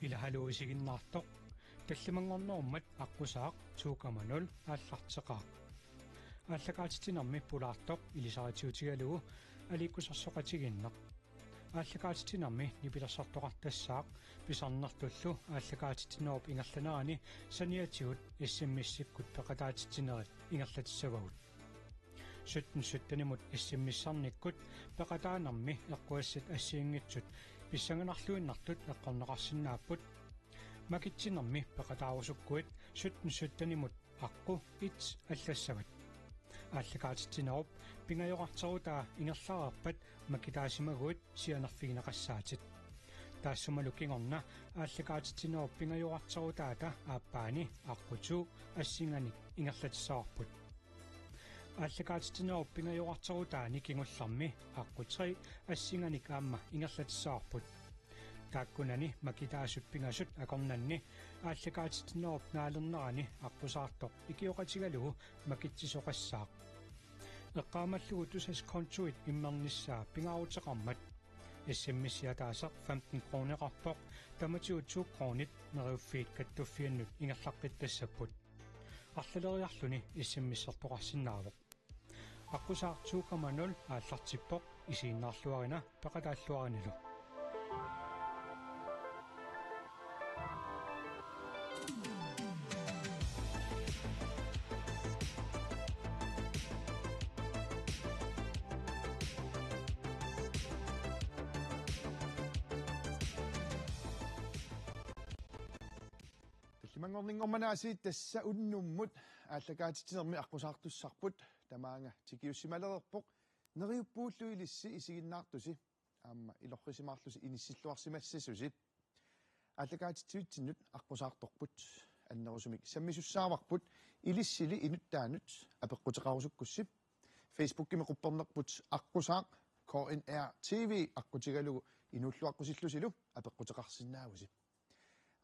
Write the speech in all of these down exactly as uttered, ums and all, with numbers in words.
Ila haluu isiginnaartoq. Tallimanngornerummat aqqusaaq to komma nul aallarteqaaq. Aallakaatitsinermi pulaartoq ilisaritiutigalugu aliikkusersoqatigiinneq. Aallakaatitsinermi nipilersortoqartassaaq pisarnertullu aallakaatitsinerup ingerlanerani saniatigut S M S-ikkut peqataatitsinerit ingerlatissavagut. Sytten syttenimut S M S-ernikkut peqataanermi eqqugassat assigiinngitsut pissanganarluinnartut eqqorneqarsinnaapput. Makitsinermi peqataarusukkuit sytten syttenimut aqqut et allassavat. Aallakaatitsinerup pingajorarterutaa ingerlareerpat makitaasimaguit sianerfigineqassaatit. Taassumalu kingorna aallakaatitsinerup pingajorarterutaata aappaani aqqut to assinganik ingerlatissavarput. Aallakaatitsinerup pingajorarterutaani kingullermi aqqut tre assinganik aamma ingerlatissavarput. Taakkunani makitaasut pingasut akornanni aallakaatitsinerup naalernerani aqqusaartoq ikioqatigalugu makitsisoqassaaq. Eqqaamallugu Tusass kontuit immernissaa pingaaruteqarmat S M S-i ataaseq femten kroneqarpoq, tamatigut to kronit Neriuffiit kattuffiannut ingerlaqqittassapput. Arlaleriarluni S M S-ertoqarsinnaavoq. Aqqusaaq to komma nul aallartippoq, isiginnaarluarina peqataalluarinilu. Tallimanngorninngormat aasiit tassa unnummut aallakaatitsinermi aqqusaartussarput, tamaanga tikiussimalereerpoq. Neriuppuullu ilissi isiginnaartusi aamma ilorrisimaarlusi inissilluarsimassasusi. Aallakaatitsivitsinnut aqqusaartorput annerusumik sammisussaavarput, ilissili inuttaanut apeqquteqarusukkussi. Facebookimi quppernerput aqqusaaq K N R T V aqqutigalugu inuulluaqqusillusilu apeqquteqarsinnaavusi.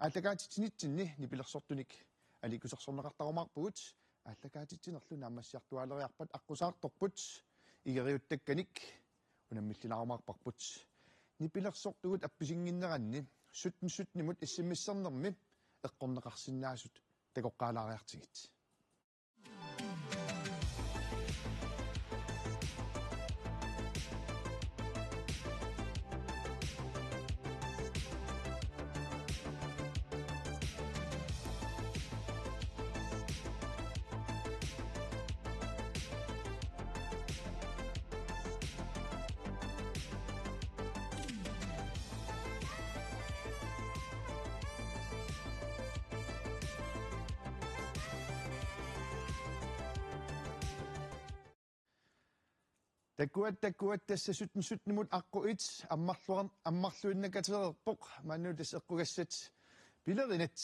Aallakaatitsinitsinni nipilersortunik aliikkusersorneqartarumaarpugut, aallakaatitsinerlu naammassiartuaaleriarpat aqqusaartorput, igeriuttakkanik unammillilaarumaarparput. Nipilersortugut appisinnginneranni sytten syttenimut S M S-ernermi eqqorneqarsinnaasut takoqqaalaariartigit. Takuat, takuat, tassa sytten syttenimut aqqut et ammarluar-, ammarluinnakatereerpoq, maannalu tassa eqqugassat pilerinat.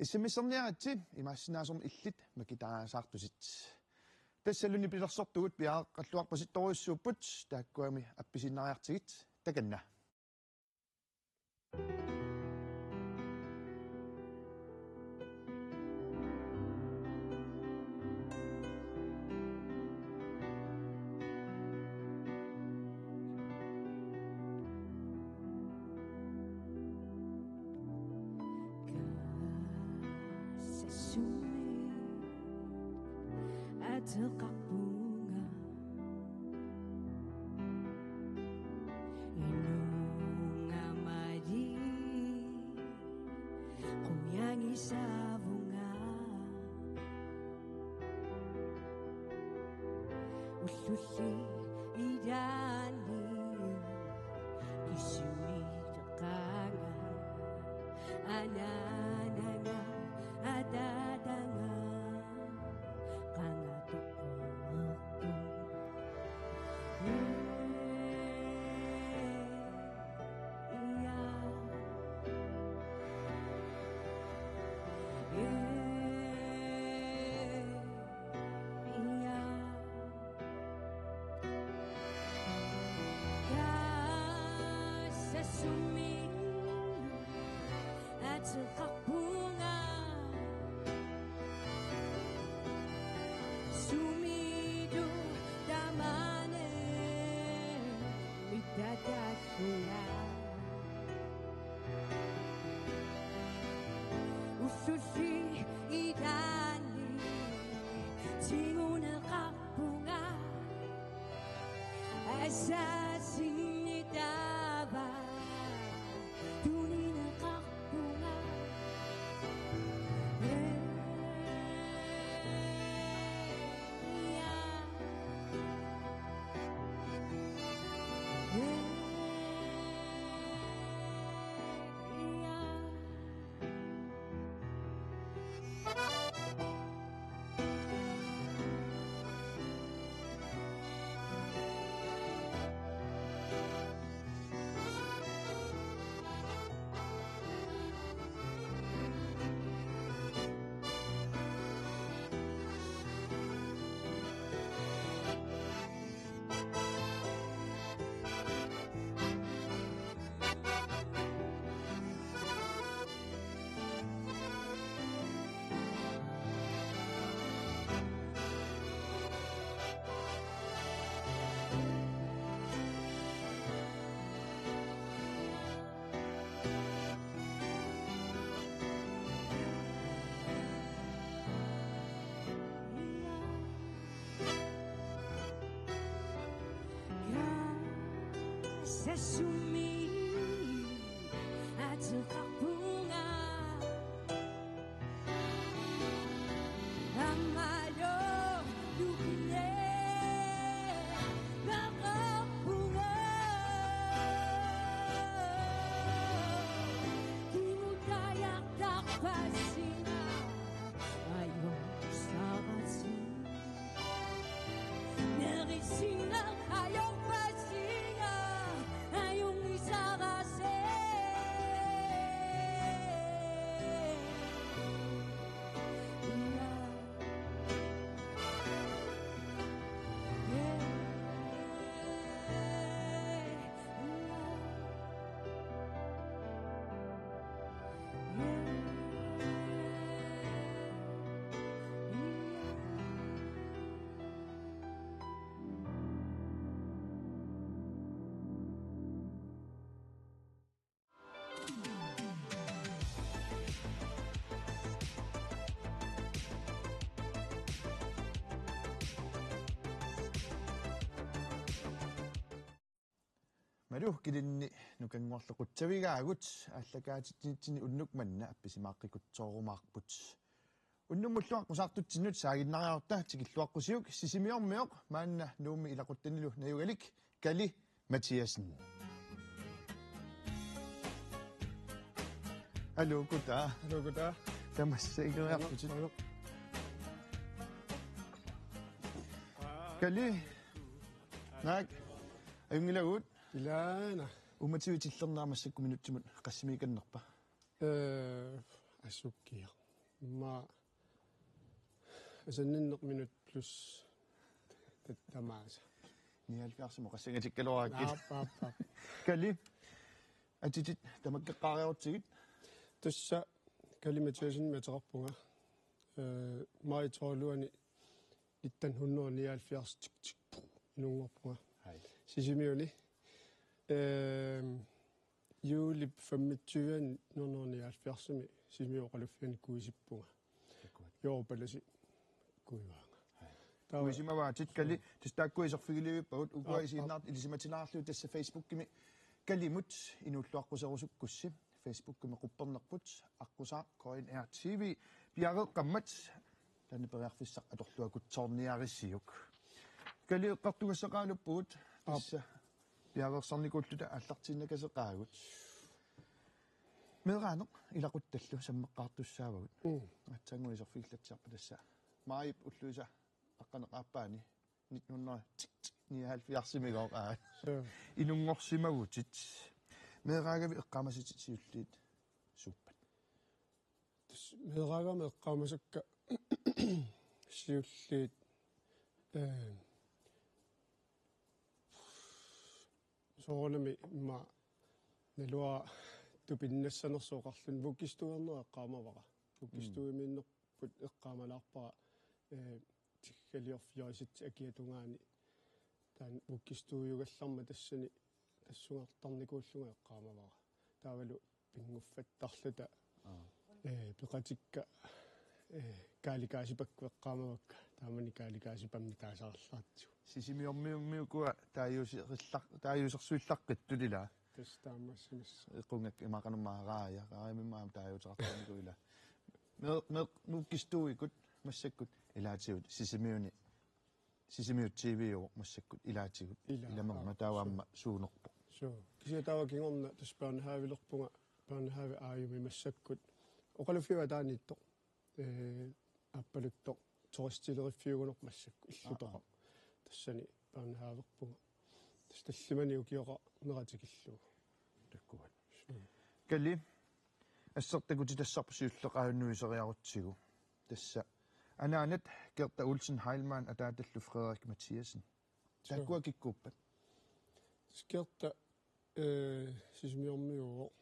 S M S-erniaritsi, imaassinnaasormi illit makitaasaartusit. Tassalu nipilersortugut piareeqqalluarpasittorujussuupput, taakkuami appisiinnariartigit, takanna. Kassassummik ateqarpunga. Inunnga mali qujangisavunga. Ullulli ilaanni kisimiitaqaanga. Anaananga ataatanga qanga toqqortu. Sulli ilaanni tinguneqarpunga, asaasinni taava tunineqarpunga. Sasumi ateqarpunga aammalu lukinneqarpunga kingutajartarpassinga ajornissarassi. Nerisinga ajorpassinga ajornissarassi. Malu, Kilinni nukanngorlequtsavigaagut, aallakaatitsinitsinni unnuk manna appisimaaqqikkutsoormaarput. Unnummullu aqqusaartutsinnut saaginnariarta tikilluaqqusiuk Sisimiormioq, maanna Nuummi ilaquttanilu najugalik Kali Mathiassen. Aluu, kutaa. Aluu, kutaa. Tamassi igeriarputit. Aluu, aluu. Kali. Naak. Ajunngilagut. Ilaana. Uummatigut tillerneq massakkut minutsimut qassimiikannerpa? Eh, assut kiaq. Immaqa asanninneq minut plus tat-, tamaasa. Nioghalvfjerdsimut qassangatikkaluarakkit. Aap, aap, aap. Kali, atitit tamakkeqqaariarutsigit. Tassa Kali Mathiassenimik ateqarpunga. Eh, maj tolvianni nitten hundrede nioghalvfjerds tik, tik, inunngorpunga. Hej. Sisimiuni. Ehm, juulip femogtyve nitten hundrede nioghalvfjerdsimi Sisimiut Oqaluffianni kuisippunga. Akkurat. Joorpalasi kuivaanga. Hej. Taava kuisimavaatit, Kali, tassa taakku iserfigiliivippagut, ukua Aap, aap. isiginnaartut ilisimatilaarlugit tassa Facebookimi Kalimut inuulluaqquserusukkussi. Facebookimi quppernerput, aqqusaaq K N R T V, piareeqqammat, taanna periarfissaq atorluakutsoorniarisiuk. Kali, eqqartugassaqaaluppugut, Aap. tassa piareersarnikuulluta aallartiinnakaseqaagut. Meeraaneq ilaquttallu sammeqqaartussaavagut. Mm. Aatsaannguaq iserfigillatsiarpat tassa. Maajip ulluisa aqqaneq-aappaani nitten hundrede nioghalvfjerds-imigooq, aa. Suu. Inunngorsimavutit. Meeraagavit eqqaamasatit siulliit suuppat? Tassa meeraagama eqqaamasakka siulliit, eh, soorunami immaqa naluara tupinnassanersoq oqarluni vuggestueerneq eqqaamavara. Vuggestuemiinnerput eqqaamalaarpara, eh, tiggaliorfiit fyrresit akiata tungaani taanna vuggestueerugallarmat tassani tassungartarnikuullunga eqqaamavara. Taavalu pinnguffattarluta. Aa. Ee, peqatikka, ee, kaalikaasipakku eqqaamavakka, taamani kaalikaasipammi taasarallartigu. Sisimiormiummiukua taajuuserillaq-, taajuusersuillaqqittutit ilaa. Tassa taamaassimassa. Equngak imaqanumma raaja, raajamimma aamma taajuuteqartarniku ilaa. Meeq, meeq, Nuukkistuuikut massakkut ilaatigut Sisimiuni, Sisimiut T V-uvoq massakkut ilaatigut. Ilaa, ilamerma aa, taava suu. Aamma suunerpoq. Suu. Kisianni taava kingorna tassa børnehavelerpunga, børnehave aajumi massakkut. Oqaluffiup ataaniittoq. Ee, aappaluttoq turistileriffiugunarpoq massakkut illutoqaq. Aa. Tassani børnehaverpunga. Tassa tallimanik ukioqarnera tikillugu. Takkuat. Suu. Kali, assertakutitassarput siulleq aajuna nuiseriarutsigu. Tassa anaanat Gerda Olsen Heilmann ataatallu Frederik Mathiassen. Suu. Taakkua kikkuuppat? Tassa Gerda, ee, Sisimiormiuuvoq.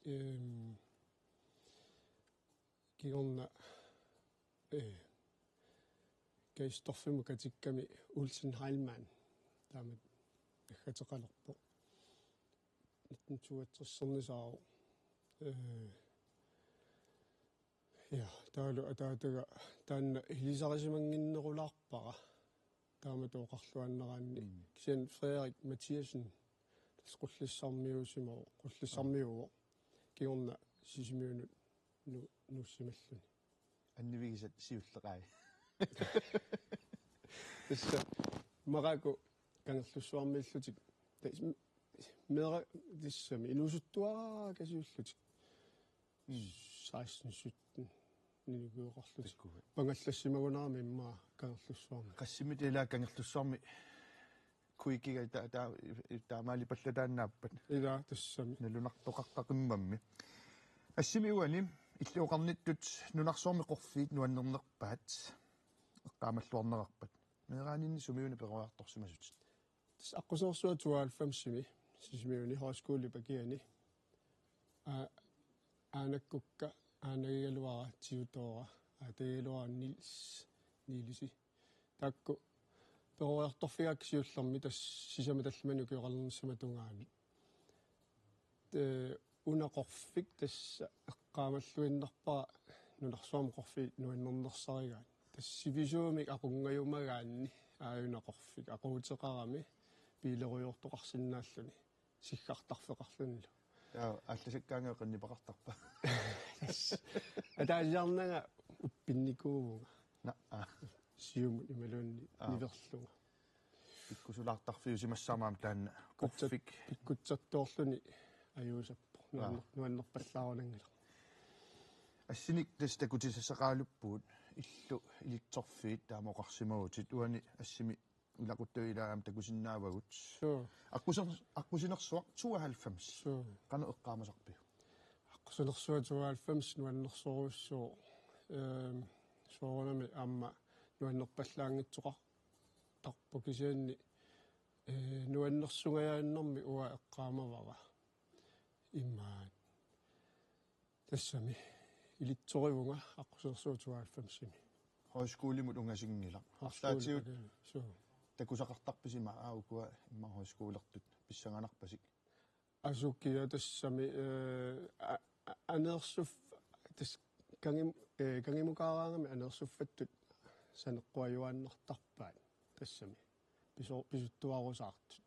Ehm, kingorna, ee, Geistorfimut katikkami Olsen Heilmann taamatut aggateqalerpoq. Nitten toogtressernisaavoq. Ee, ja, taavalu ataataga taanna ilisarisimannginnerulaarpara. Taamatut oqarluaannaraanni. Mm. Kisianni Frederik Mathiassen, tassa Qullissarmiuusimavoq, Qullissarmiuuvoq. Kingorna Sisimiunut nu-, nuussimalluni. Annivigisat siulleq aaj. Tassa Maraku Kangerlussuarmiillutik. Tassa m-, meera tassami inuusuttuaraakasiullutik. Mm. Seksten sytten. Nilukioqarlutik. Takkuat. Pangallassimagunarami immaqa Kangerlussuarmi. Qassimmita ilaa Kangerlussuarmi kuikiga ta-, ta-, taamaalipallataannaappat. Ilaa tassami. Nalunartoqartaqimmammi. Assimi uani illit oqarnittut nunarsuarmi qorfiit nuannernerpaat eqqaamalluarnerarpat. Meeraaninni sumiuna peroriartorsimasutit? Tassa aqqusinersuaq tooghalvfemsimi Sisimiuni højskole Pakiani. Aa-, aanakkukka aanagigaluara Tiutoora, aatagigaluara Niels Nielisi. Taakku peroriartorfigaakka siullermi tassa sisamat tallimanik ukioqalernissama tungaanut. Ee, una qorfik tassa eqqaamalluinnarpara nunarsuarmi qorfiit nuannernersarigaat. Tassa sivisuumik aqunngajumagaanni aajuna qorfik aquuteqarami biilerujoortoqarsinnaalluni siggartarfeqarlunilu. Jaa, aallasakkaangat qinnipaqartarpa? Tassa. Ataasiarnanga uppinnikuuvunga. Naa. Siumut imaluunniit. Aa. Niverlunga. Pikkusulaartarfiusimassaammat taanna. Kutsat-, qorfik. Pikkutsattoorluni ajuusappoq. Aa. Nuanner-, nuannerpallaarunanngilaq. Assinik tassa takutitassaqaraluppugut illu ilitserfiit taama oqarsimavutit uani assimi ilaquttavit ilaa aamma takusinnaavagut. Suu. Aqquser-, aqqusinersuaq tooghalvfems. Suu. Qanoq eqqaamasarpiuk? Aqqusinersuaq tooghalvfems nuannersorujussuuvoq. Ehm, soorunami aamma nuannerpallaanngitsoqartarpoq kisianni, ee, nuannersungajaannarmi uanga eqqaamavara. Imaat. Tassami ilitsorivunga aqqusinersuaq tooghalvfemsimi. Højskolimut ungasinngilaq. Højskole-, arlaatigut, okay, suu. Takusaqartarpisi immaqa aa ukua immaqa højskolertut pissanganarpasik? Asukiaq tassami, ee, a-, a-, aneersuff-, tassa kangim-, ee, kangimukaaraangami aneersuffattut saneqquajuaannartarpaat tassami. Piso-, pisuttuarusaartut.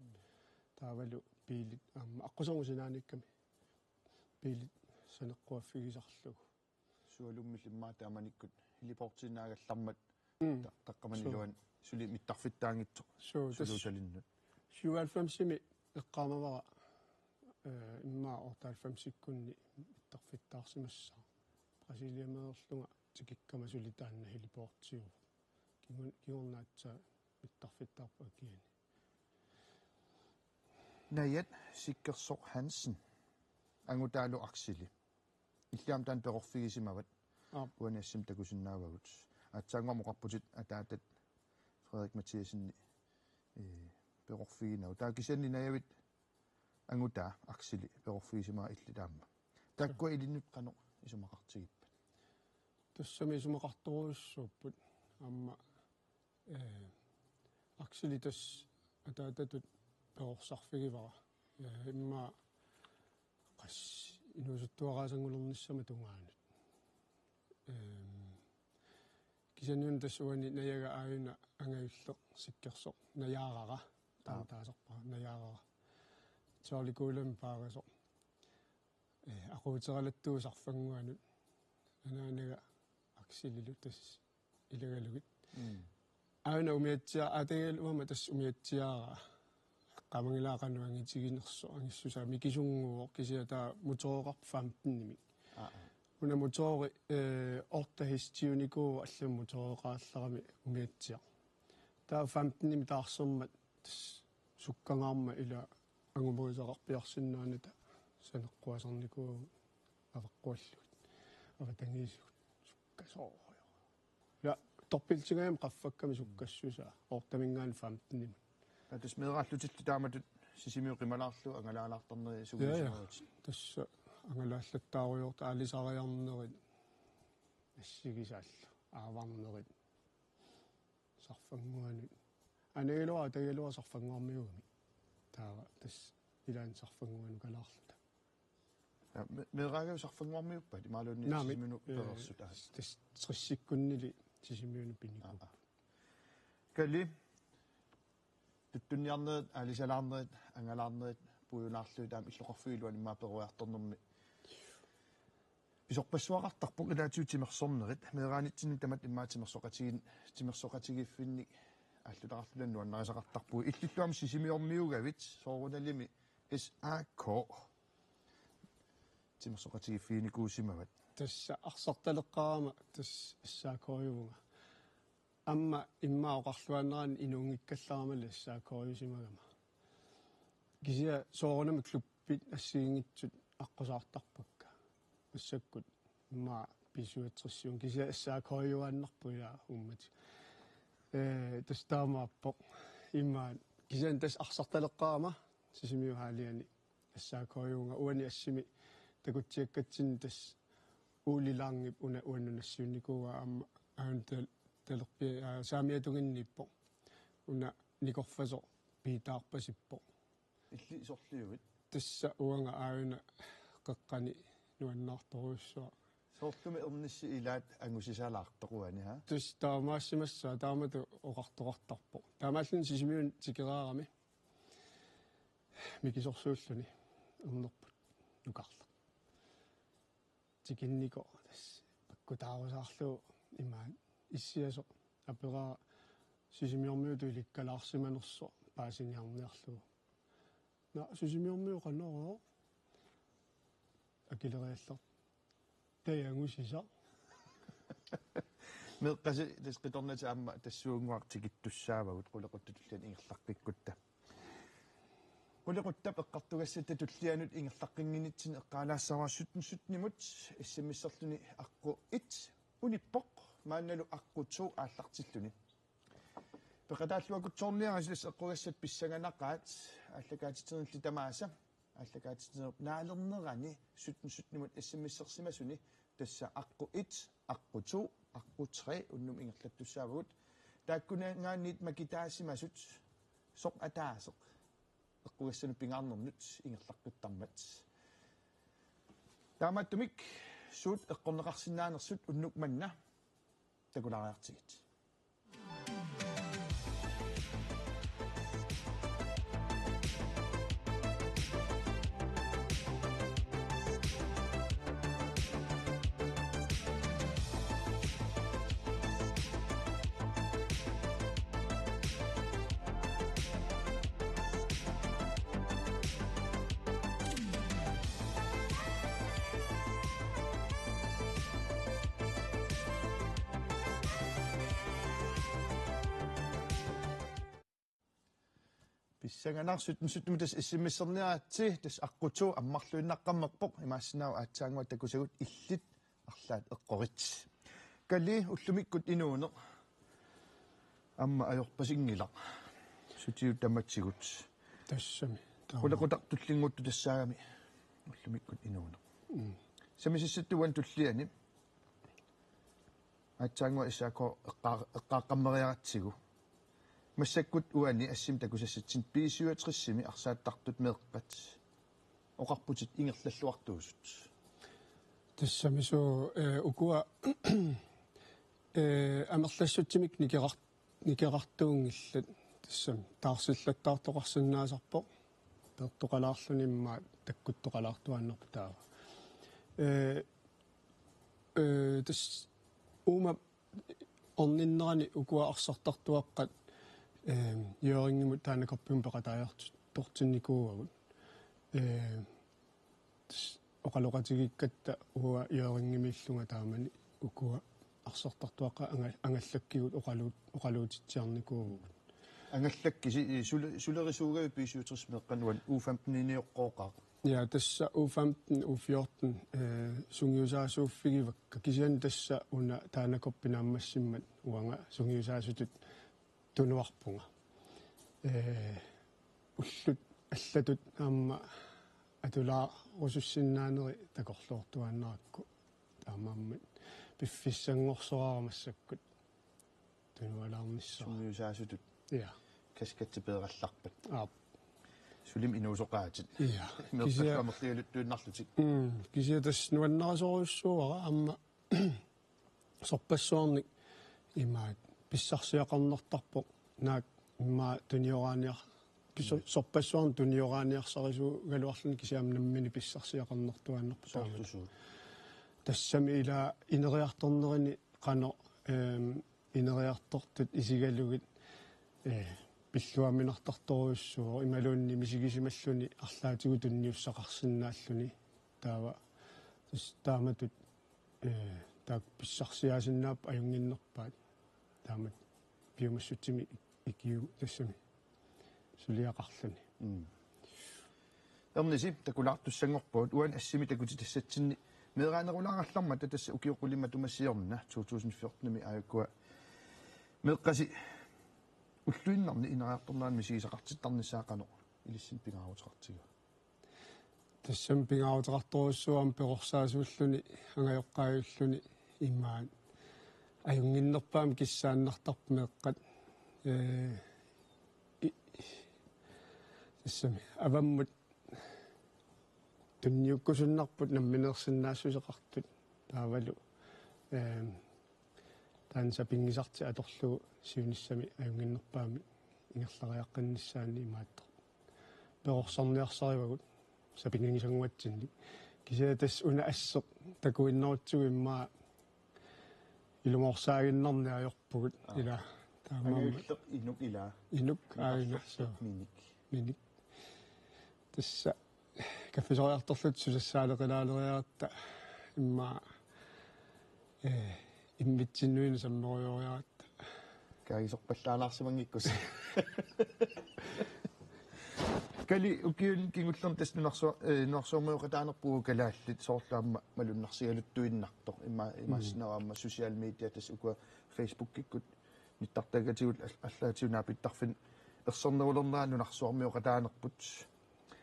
Taavalu biilit aamma aqqusermut sinaaniikkami. Biilit saneqquaffigisarlugu. Sualummillu immaqa taamanikkut heliportiinnaagallarmat. Mm. Ta-, taqqamani. Suu. Iluani suli mittarfittaanngitsoq. Suu, tassa. Suluusalinnut. Syvoghalvfemsimi eqqaamavara, ee, immaqa otteoghalvfemsikkunni mittarfittaarsimassaaq. Brasiliameerlunga tikikkama suli taanna heliportiuvoq. Kingun-, kingorna aatsaat mittarfittaarpoq Akiani. Najat Sikkersoq Hansen. Angutaalu Akseli. Illit aamma taanna perorfigisimavat. Aap. Uani assimi takusinnaavagut. Aatsaannguaq oqarputit ataatat Frederik Mathiassenip, ee, perorfiginagu. Taava kisianni Najavit angutaa Akseli perorfigisimavaa illit aamma. Taakkua ilinnut qanoq isumaqartigippat? Tassami isumaqartorujussuupput aamma. Ee, Akseli tassa ataatatut perorsarfigivara. Ee, immaqa qassit inuusuttuaraasanngulernissama tungaanut. Ehm, kisianni una tassa uani najaga aajuna angajulleq Sikkersoq, Najaarara. Aap. Taama taasarpara, Najaarara. Charlie Kuulami paarisoq. Eh, aquuteralattugu Sarfannguanut. Anaanaga Akselilu tassa ilagalugit. Mm. Aajuna umiatsia-, atagigaluama tassa umiatsiaraa. Qamangilaaqanu angitiginersoq, angissusaa mikisunnguuvoq, kisianni taava motoreqarpoq femtenimik. Aa, aa. Una motori, eh, otte hestiunikuuvoq allamik motoreqarallarami umiatsiaq. Taava femtenimik taarsermat tassa sukkangaarmat ila angumerisaqarpiarsinnaanata saneqquasarnikuuvugut, avaqquallugit, avatangiisugut, sukkasoorujoq. Ja, dobbelttingajamik qaffakkamik sukkassusaa, otteminngaanniit femtenimut. Ja, tassa meeraallutillu taamatut Sisimiut qimalaarlugu angalaalaartarneri. Ja, ja. Sukkassusaa. Tassa angalaallattaarujoortut, aalisariarnerit, assigisaallu aavarnerit. Sarfannguanut. Anagigaluara, atagigaluara Sarfannguarmiuugami. Taava tassa ilaanni Sarfannguanukalaarluta. Ja, me-, meeraagavit Sarfannguarmiuuppat imaluunniit? Naamik, Sisimiunut, eh, pereersut, aa. Tassa tressikkunnili Sisimiunut pinikuupput. Aa, aa. Kali, tuttunniarnerit, aalisalaarnerit, angalaarnerit, puigulaarlugit aamma illoqarfiup iluani immaqa peroriartornermi pisorpassuaqartarpoq, ilaatigut timersornerit, meeraanitsinni tamatta immaqa timersoqatigiin-, timersoqatigiiffinnik aallutaqarluta nuannarisaqartarpugut. Illillu aamma Sisimiormiuugavit, soorunalimi S A K timersoqatigiiffiginikuusimavat. Tassa arsartaleqqaarama tassa S A K-ivunga. Aamma immaqa oqarluaannaraanni inuunngikkallarama S A K-iusimagama. Kisianni soorunami klubbit assigiinngitsut aqqusaartarpakka. Massakkut immaqa B syvogtres-iuvoq, kisianni S A K-iuaannarpoq ilaa uummatit. Eh, tassa taamaappoq. Immaqa kisianni tassa arsartaleqqaarama Sisimiut Halliani S A K-iuvunga, uani assimi takutsiakkatsinni tassa Ole Langep una uannut nassiunnikuuaa, aamma aajuna tal-, talerpi-, aa, saamiatunginniippoq. Una nikorfasoq piitaarpasippoq. Illit sorliuit? Tassa uanga aajuna qeqqani nuannaartorujussuaq. Soorlumi ernissi ilaat angusisalaartoq uani, haa? Tassa taamaassimassaaq, taamatut oqartoqartarpoq. Taamaalluni Sisimiunut tikeraarami mikisorsuulluni ernerput nukarleq. Tikinnikoq tassa pakkutaarusaarlugu imaat issiasoq aperaara Sisimiormiutut ilikkalaarsimanersoq paasiniarniarlugu. Naa, Sisimiormiut qanoq akileriallartoq. Taava angusisaq. Meeqqasi tassa qitornatik aamma tassuunnguaq tikittussaavagut qulequttat tullianut ingerlaqqikkutta. Qulequttap eqqartugassatta tullianut ingerlaqqinngitsinni eqqaalaassavara sytten sytten-imut, S M S-erluni aqqut et unippoq, maannalu aqqut to aallartilluni. Peqataalluakkutsoorniarisi, tassa eqqugassat pissanganaqaat, aallakaatitsinerli tamaasa, aallakaatitsinerup naalernerani sytten sytten-imut S M S-ersimasuni, tassa aqqut et, aqqut to, aqqut tre unnuk ingerlattussaavagut. Taakkunanngaanniit makitaasimasut soorlu ataaseq eqqugassanut pingaarnernut ingerlaqqittarmat. Taamaattumik suut eqqorneqarsinnaanersut unnuk manna takulaariartigit. Pissanganaq sytten sytten-imut tassa S M S-erniaritsi, tassa aqqut to ammarluinnaqqammerpoq, imaassinnaavoq aatsaannguaq takusagut illit arlaat eqqorit. Kali, ullumikkut inuuneq aamma ajorpasinngilaq. Sutigut tamatigut. Tassami. Taama. Qulequtaq tullinnguuttoq tassaagami ullumikkut inuuneq. Mm. Sammisassatta uani tulliani aatsaannguaq S A K eqqaa-, eqqaaqqammeriaratsigu. Massakkut uani assimi takusassatsinni B syvogtres-imi arsaattartut meeqqat oqarputit ingerlalluartuusut. Tassami suu, eh, ukua, eh, amerlassutsimik nikeqar-, nikeqartuunngillat, tassami taarsillattaartoqarsinnaasarpoq, peertoqalaarluni immaqa takkuttoqalaartuaannarpoq taava. Eh, eh, tassa uuma orninnerani ukua arsartartuaqqat, eh, Hjørringimut Dana Cupimut peqataajartortinnikuuagut. Eh, tassa oqaloqatigiikkatta uanga Hjørringimiillunga taamani ukua arsartartuaqqat anga-, angallakkigut oqalu-, oqaluutitsiarnikuuvugut. Angallakkisi, sule-, sulerisuugavit B syvogtres meeqqanut uani U femten-inioqqooqaaq? Ja, tassa U femten, U fjorten, eh, sungiusaasuuffigivakka. Kisianni tassa una Dana Cup naammassimmat uanga sungiusaasutut tunuarpunga. Eh, ullut allatut aamma atulaarusussinnaaneri takorloortuaannarakku. Taamaammat piffissanngorsoraara massakkut tunualaarnissaa. Sungiusaasutut. Ja. Kaskatsi peerallarpat. Aap. Sulim inuusoqaatit. Ja. Meeqqat kisianni amerligaluttuinnarlutik. Mm, kisianni tassa nuannarisorujussuuara aamma sorpassuarnik imaat pissarsiaqarnertarpoq naak immaqa tunioraaniar-, piso-, mm, sorpassuarnik tunioraaniarsarisuugaluarluni kisianni nammineq pissarsiaqarnertuaannarpoq taamani. Soorlu suut? Tassami ila ineriartornerini qanoq, ehm, ineriartortut isigalugit, eh, pilluamminartartorujussuuvoq imaluunniit misigisimalluni arlaatigut tunniussaqarsinnaalluni taava tassa taamatut, eh, taakku pissarsiaasinnaapput ajunnginnerpaat taamatut piumassutsimi ikiu tassami suliaqarluni. Mm. Ernisi takulaartussanngorpugut uani assimi takutitassatsinni meeraanerulaarallarmata tassa ukioq qulit matuma siorna to tusind fjorten-imi aajukkua meeqqasi ulluinnarni ineriartornerani misigisaqartittarnissaa qanoq ilissinnut pingaaruteqartigiva? Tassami pingaaruteqartorujussuuvoq aamma perorsaasuulluni angajoqqaajulluni imaat ajunnginnerpaamik kissaannartarput meeqqat. Eh, i-, tassami avammut tunniukkusunnarput nammineersinnaassuseqartut taavalu, ehm, taanna sapinngisartik atorlugu siunissami ajunnginnerpaamik ingerlariaqqinnissaanni imaattoq perorsarniarsarivagut sapinngisannguatsinnik. Kisianni tassa una asseq takuinnarutsigu immaqa ilumoorsaaginnarneq ajorpugut. Aa. Ila taamaammat. Angajulleq inuk ila. Inuk aajuna. Suu. Minik. Minik. Tassa kaffisoriartorluta susassaaleqilaaleriaratta immaqa, eh, immitsinnut sammerujoriaratta. Kaagisorpallaalaarsimanngikkusi. Kali ukiuni kingullerni tassa nunarsua-, eh, nunarsuarmioqataanerput kalaallit soorlu aamma malunnarsigaluttuinnartoq. Ima-, mm, imaassinnaavoq aamma social media tassa ukua Facebookikkut nittartakkatigut al-, allaatigut naapittarfinni ersernerulernerani nunarsuarmioqataanerput.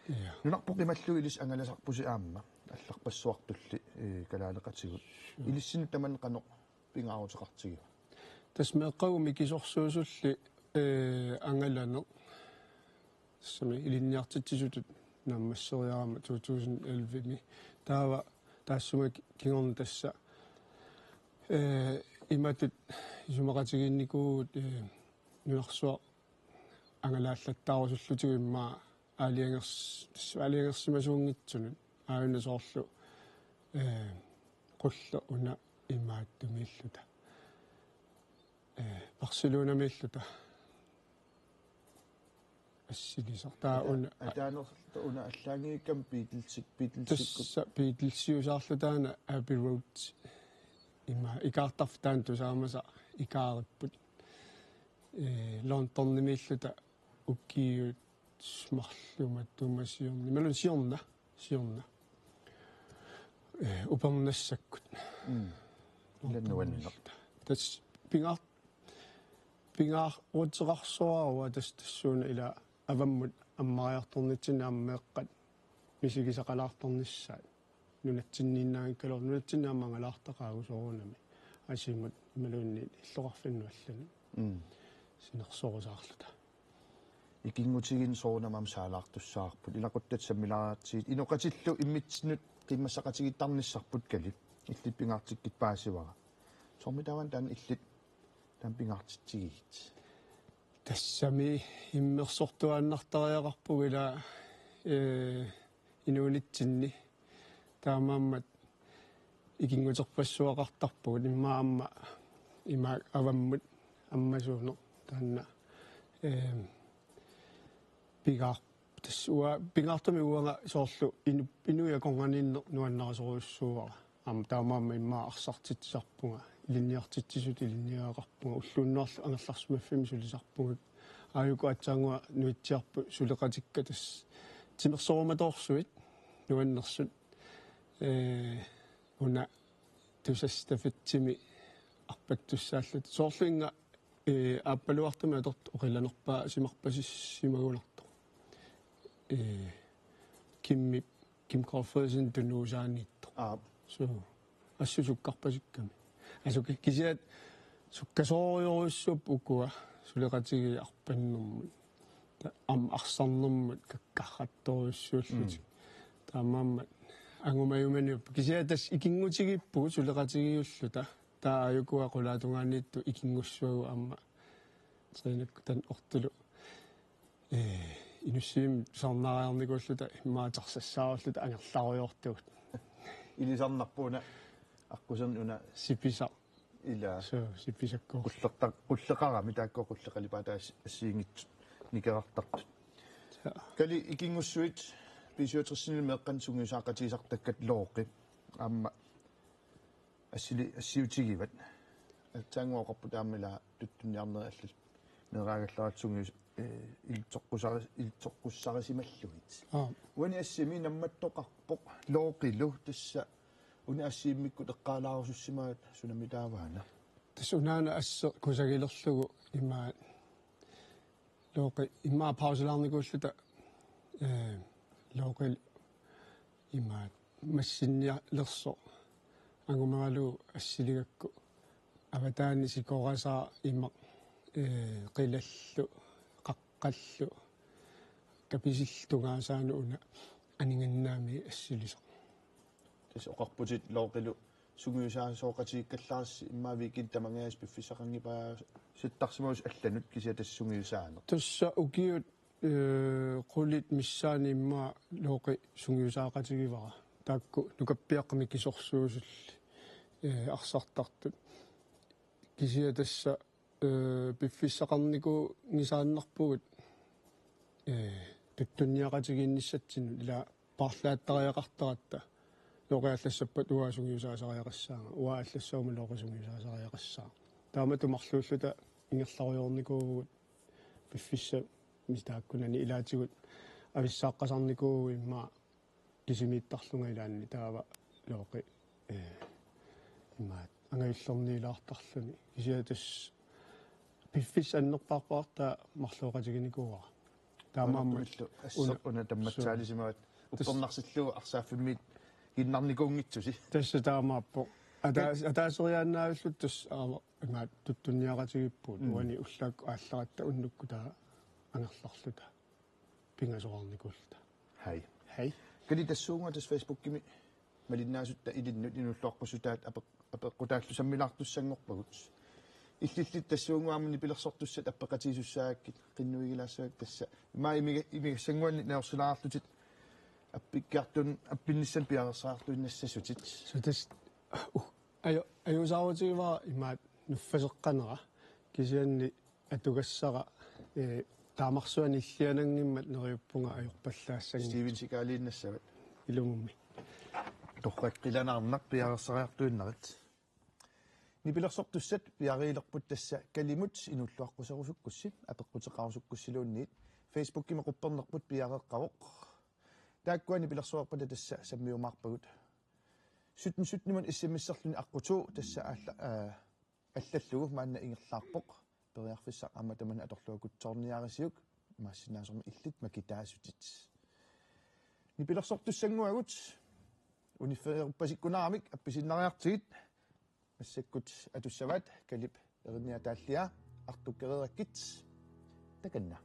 Ja. Nunarput qimallugu ilissi angalasarpusi aamma allarpassuartulli, eh, kalaaleqatigut. Suu. Ilissinnut tamanna qanoq pingaaruteqartigiva? Tassa meeqqagut mikisorsuusulli, eh, angalaneq. Tassami ilinniartitsisutut naammasseriarama to tusind elleve-mi. Taava taassuma ki-, kingorna tassa, eh, imatut isumaqatigiinnikuuvugut, eh, nunarsuaq angalaallattaarusullutigu immaqa aalajangers-, tassa aalajangersimasuunngitsunut aajuna soorlu, eh, qulleq una imaattumiilluta. Eh, Barcelonamiilluta. Assilisar. Taava una. Ataanerlu una allaanngikkaanni Beatles-ik, Beatles-ikkut. Tassa Beatlesiusaarlu taanna Abbey Road. Ima ikaartarfik taanna tusaamasaq ikaaripput. Eh, Londonimiilluta ukiut marluk matuma siorna. Imaluunniit siorna, siorna. Eh, upernassakkut. Mm. Ila nuanneq. Tassa pingaar-, pingaaruteqarsoraara tassa tassuuna ila avammut ammariartornitsinni aamma meeqqat misigisaqalaartornissaat. Nunatsinniinnaanngikkaluartoq, nunatsinni aamma angalaartaqaagut soorunami. Asimut imaluunniit illoqarfinnut allanut. Mm. Sinersorusaarluta. Ikinngutigiinneq soorunami aamma saalaartussavarput. Ilaquttat sammilaaratsigu inoqatillu immitsinnut qiimmassaqatigiittarnissarput Kali. illit pingaartikkit paasivara. Soormitaava taanna illit taanna pingaartitsigigit? Tassami immersortuaannartariaqarpugut ila, ee, inuunitsinni. Taamaammat ikinnguterpassuaqartarpugut immaqa aamma ima avammut ammasuuneq taanna, ee, pigaar-, tassa uanga, pingaartumik uanga soorlu inu-, inuit akornanniinneq nuannarisorujussuuara. Aamma taamaammat immaqa arsartitsisarpunga, ilinniartitsisutut ilinniagaqarpunga, ulluunniit angerlarsimaffimmi sulisarpugut. Aajuku aatsaannguaq Nuutsiarput suleqatikka tassa timersorumatorsuit nuannersut. Ee, una tusas stafetsimi arpattussaalluta. Soorlu innga, ee, aappaluartumik atortut oqilanerpaasimarpasissimaguniartoq. Ee, Kimmi, Kim Kåre Frederiksen tunuusaaniittoq. Aap. So, assut sukkarpasikkami. Asu ki-, kisiat sukkasoorujorujussuupput ukua suleqatigiit arpannermut. Ta-, aamma arsarnermut kakkarrattorujussuullutik. Mm. Taamaammat angumajumaniuppoq. Kisiat tassa ikinngutigiippugut suleqatigiilluta. Taava aajukua qulaatungaaniittut ikinngussuagut aamma. Træneqqutanik ortulu. Ee, inussivimmi tusarnaariarnikuulluta immaqa tarsassaarulluta angerlarujoortugut. Ilisarnarpoq una aqquserni una. Sipisaq. Ila. Suu, sipisakku. Qullerta-, qulleqarami taakku qulleqalipaat taas assigiinngitsut nikerartartut. Saa. Kali ikinngussuit B syvogtres-imi meeqqanut sungiusaaqatigisartakkat Looqi. Aamma assili-, assiutigivat. Aatsaannguaq oqarputit aamma ila tuttunniarnerit allat meeraagallaraat sungius-, ee, ilitsoqqusari-, ilitsoqqussarissimallugit. Aap. Uani assimi nammattoqarpoq Looqilu tassa una assimmikkut eqqaalaarusussimavat sunami taavaana. Tassa unaana asseq kusagilerlugu imaat Looqi immaqa pauselaarnikuulluta, ee, Looqi imaat massinnialersoq angumeralugu assiligakku avataani sikorasaaq imaq, ee, qilallu, qaqqallu, kapisillu tungaasaanut una aningaannaami assilisoq. Tassa oqarputit Looqilu sungiusaasooqatigiikkallarassi immaqa weekendit tamangajaasa piffissaqanngipaasittarsimavusi allanut kisianni tassa sungiusaaneq. Tassa ukiut, ee, qulit missaanni immaqa Looqi sungiusaaqatigivara. Taakku nukappiaqqat mikisorsuusulli, ee, arsartartut. Kisianni tassa, ee, piffissaqarnikuunngisaannarpugut, ee, tuttunniaqatigiinnissatsinnut ila paarlaattariaqartaratta. Looqi aallassappat uanga sungiusaasariaqassaanga. Uanga aallassaguma Looqi sungiusaasariaqassaaq. Taamatut marluulluta ingerlarujoornikuuvugut piffissami taakkunani ilaatigut avissaaqqasarnikuuvugut immaqa kisimiittarlunga ilaanni taava Looqi, ee, imaat angajullerniilaartarluni. Kisianni tassa piffissaq annerpaarpara taava marloriaqatiginikuuara. Taamaammat. Unaqqumillu asseq una tammatsaalisimavat. Suu. Uppernarsillugu arsaaffimmiit ginnarnikuunngitsusi. Tassa taamaappoq. Ataas-, ataaseriaannaavilluta tassa aamma imaat tuttunniaqatigiippugut. Mm. Uani ullaakkut aallaratta unnukkut taava angerlarluta. Pingasoraarnikuulluta. Hej. Hej. Kali tassuuguuna tassa Facebookimi malinnaasutta ilinnut inuulluaqqussutaat apeq-, apeqqutaallu sammilaartussanngorpagut. Illillit tassuuguuna aamma nipilersortussat appeqatigisussaagakkit qinnuigilaassavakkit tassa. Ima imiga-, imigassannguanni naorsilaarlutit appikkiartuun-, appinnissamut piareersariartuinnassasutit. Suu tassa, uh, ajo-, ajuusaarutigivara imaat nuffaseqqanera. Kisianni atugassara, ee, taamarsuaq nilliananngimmat neriuppunga ajorpallaassanngitsoq. Steven Seagaaliinnassavat. Ilumummi. Torrak qilanaarnaq piareersariartuinnarit. Nipilersortussat piareerput tassa Kalimut inuulluaqqusserusukkussi, apeqquteqarusukkussiluunniit, Facebookimi quppernerput piareeqqavoq. Taakkua nipilersuerpata tassa sammiumaarpagut. Sytten sytten-imut S M S-erluni aqqutooq tassa aalla-, aa, allallugu maanna ingerlaarpoq. Periarfissaq aamma tamanna atorluakutsoorniarisiuk, imaassinnaasormi illit makitaasutit. Nipilersortussannguagut, unifferiaruppasikkunaramik appisiinnariartigit, massakkut atussavaat Kalip erinniataallia, artukkereerakkit, takanna.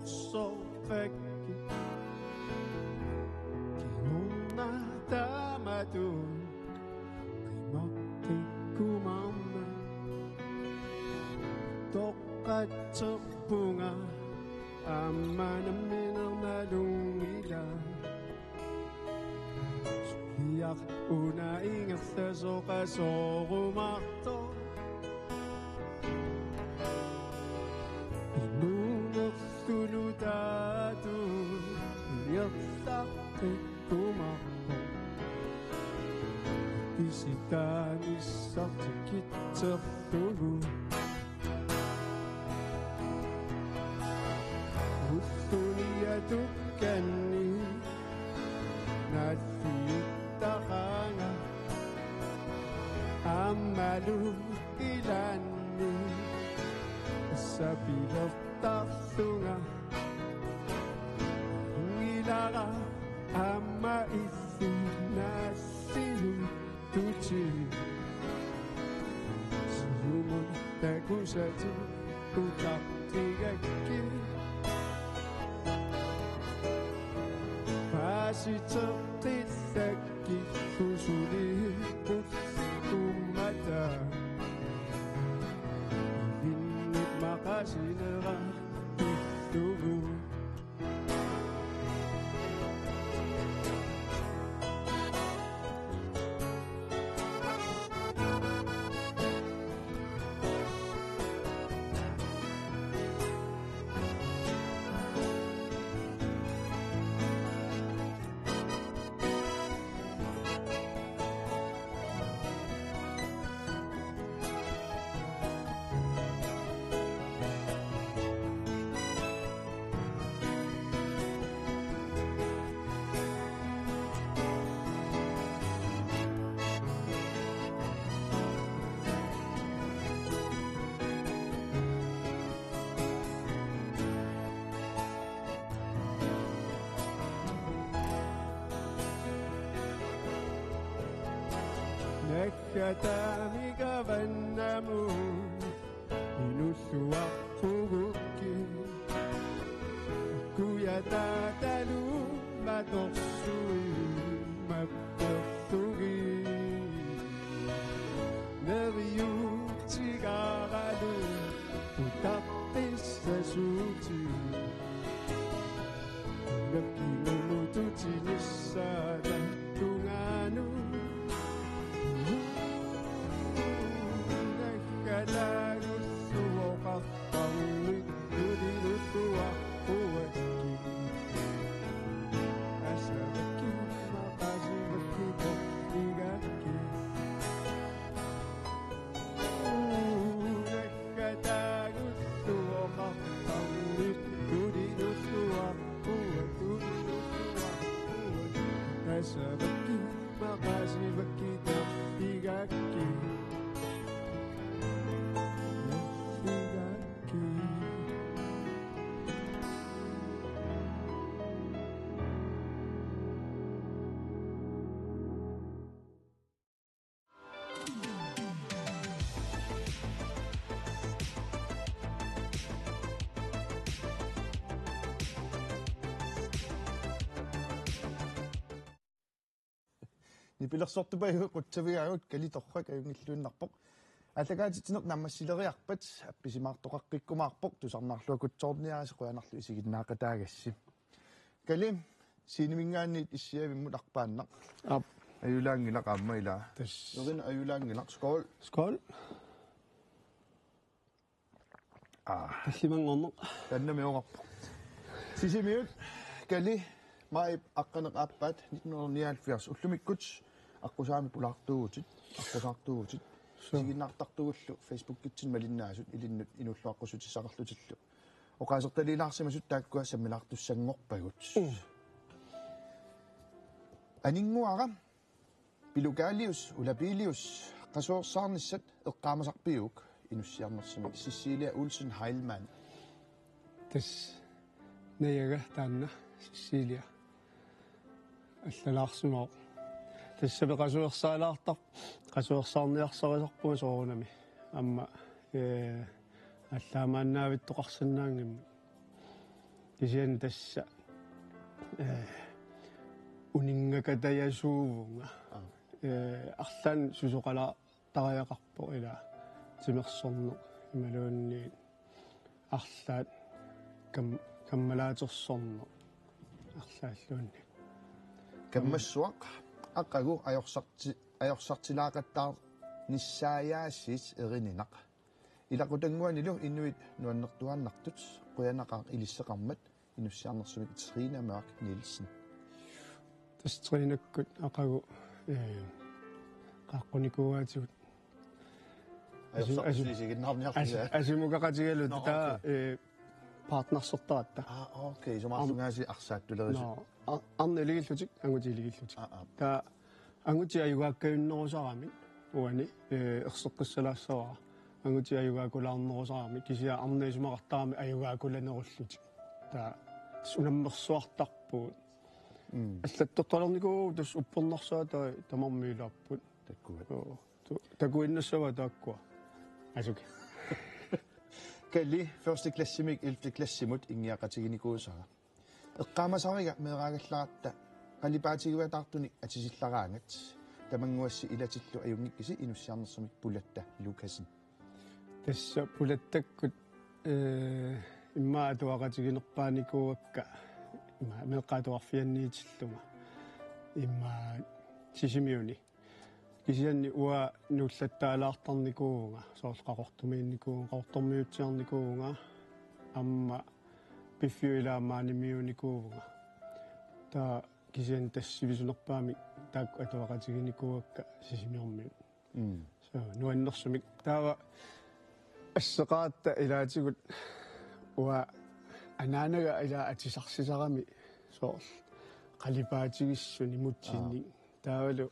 Sorpakki. Kimunna tamatut. Qimaqqikkumaarmat. Toqqatserpunga. Aamma nammineq nalunngilaq. Suliaq una ingerlasoq qasoorumaartoq. Inuunerluni taatut ingerlaqqikkumaarpoq. Pisitaanissaq tikitserlugu. Ulluni atukkanni nalliuttaqaanga. Aammalu ilaanni sapilertarlunga. Ngilara aamma illit nalliuttutit. Siumut takusatit utaqqigakkit. Paasiteqqillakkit suli pullikkummata. Ilinnut maqasinera pillugu. Nakkataamik avannamut inulluaqqugukkit. Kujataatalu matorsuit mapperlugit. Neriuutigaaralu utaqqissasuutit. Nakkinummut tutinissaata tungaanut. Nakkataagullu oqartarmik nulinulluaqquakkit. Asavakkit maqasivakkit toqqigakkit. Nakkataagullu oqartarmik nulinulluaqquakkit. Asavakkit maqasivakkit toqqigakkit. Toqqigakkit. Nipilersortupajuit qutsavigaagut, Kali Torrak ajunngilluinnarpoq. Aallakaatitsineq naammassileriarpat appisimaartoqaqqikkumaarpoq, tusarnaarluakutsoorniarisi, qujanarlu isiginnaaqataagassi. Kali, sceneminngaanniit issiavimmut arpaannaq. Aap. Ajulaanngilaq aamma ilaa. Tassa. Nurin ajulaanngilaq, skål. Skål. Aa. Tallimanngorneq. Taannami oqarpoq. Sisimiut, Kali, maajip aqqaneq-aappaat nitten hundrede nioghalvfjerds ullumikkut aqqusaamik pulaartuuvutit, aqqusaartuuvutit. Suu. Isiginnaartartugullu Facebookitsinni malinnaasut ilinnut inuulluaqqussuutissaqarlutillu. Oqaasertaliilaarsimasut taakkua sammilaartussanngorpagut. Mm. Aninnguara Pilukalius Ulapilius, qasuersaarnissat eqqaamasarpiuk inussiarnersumik, Cecilia Olsen Heilmann. Tassa najaga taanna Cecilia. Allalaarsimavoq. Tassa qasuersaalaartar-, qasuersaarniarsarisarpunga soorunami. Aamma, ee, allaamaannaavittoqarsinnaanngimmata. Kisianni tassa, eh, uninngakatajasuuvunga. Aa. Eh, arlaannik susoqalaartariaqarpoq ila timersorneq imaluunniit arlaat kam-, kammalaatersorneq arlaalluunniit. Kammassuaq aqagu ajorsarti-, ajorsartilaaqattaarnissaajaasiit erininaq. Ilaqutannguanilu inuit nuannertuaannartut, qujanaqaaq ilisseqarmat, inussiarnersumik Trine Mørk Nielsen. Tassa Trinakkut aqagu, eh, qaaqqunikuugaatigut. Asu-, Ajorsartut asu-, isiginnaarniarlugu. Asu-, asumukaqatigaluta. Nå, taava, okay. Eh, partnersertaratta. Aa, okay. Isumaqarlungaasiit arsaattulerisut. Nå, a-, arnat iligillutik, angutit iligillutik. Aa, aa. Taava angutit ajugaakkajunnerusaramik uani, eh, erseqqissalaassavara. Angutit ajugaakkulaarnerusaramik, kisianni arnat isumaqartaramik ajugaakkulanerullutik. Taava tassa unammersuartarpugut. Mm. Allattortalernikuuvugut tassa uppernarsaat tamarmik ilaapput. Takkuat. Joo. Tu-, takuinnassavaat taakkua. Asuki. Kali første klassimik ellevte klassimut inngiaqatiginikuusara. Eqqaamasariga meeraagallaratta qalipaatigiuataartunik atisillaraangat. Tamannguassi ilatillu ajunngikkisi inussiarnersumik Pulatta Lukassen. Tassa Pulattakkut, eh, immaqa atuaqatiginerpaanikuuakka immaqa meeqqat atuarfianniitillunga. Immaqa Sisimiuni. Kisianni uanga nuullattaalaartarnikuuvunga, soorlu Qaqortumiinnikuuvunga, Qaqortormiuutsiarnikuuvunga, aamma piffiup ilaani maanimiuunikuuvunga. Taava kisianni tassa sivisunerpaamik taakku atuaqatiginikuuakka Sisimiormiut. Mm. So, nuannersumik. Taava asseqaratta ilaatigut uanga anaanaga ila atisarsisarami soorlu qalipaatigissunik imutsinnik. Aa. Taavalu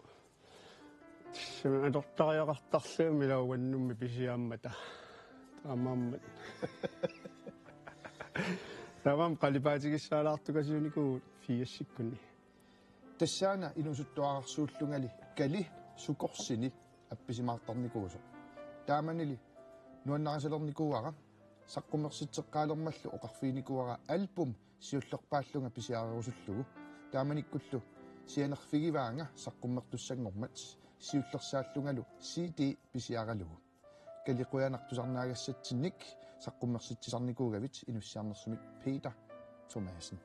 tassami atortariaqartarlugumi ila uannummi pisiaammata. Taamaammat. Taamaammat qalipaatigissalaartukasiunikuuvugut firsikkunni. Tassaana inuusuttuararsuullungali Kali Sukorsini appisimaartarnikuusoq. Taamanili nuannarisalernikuuara, saqqummersitseqqaalermallu oqarfiginikuuara album siullerpaallunga pisiarerusullugu. Taamanikkullu sianerfigivaanga saqqummertussanngormat siullersaallungalu C D pisiaralugu. Kali, qujanaq tusarnaagassatsinnik, saqqummersitsisarnikuugavit inussiarnersumik Peter Thomassen.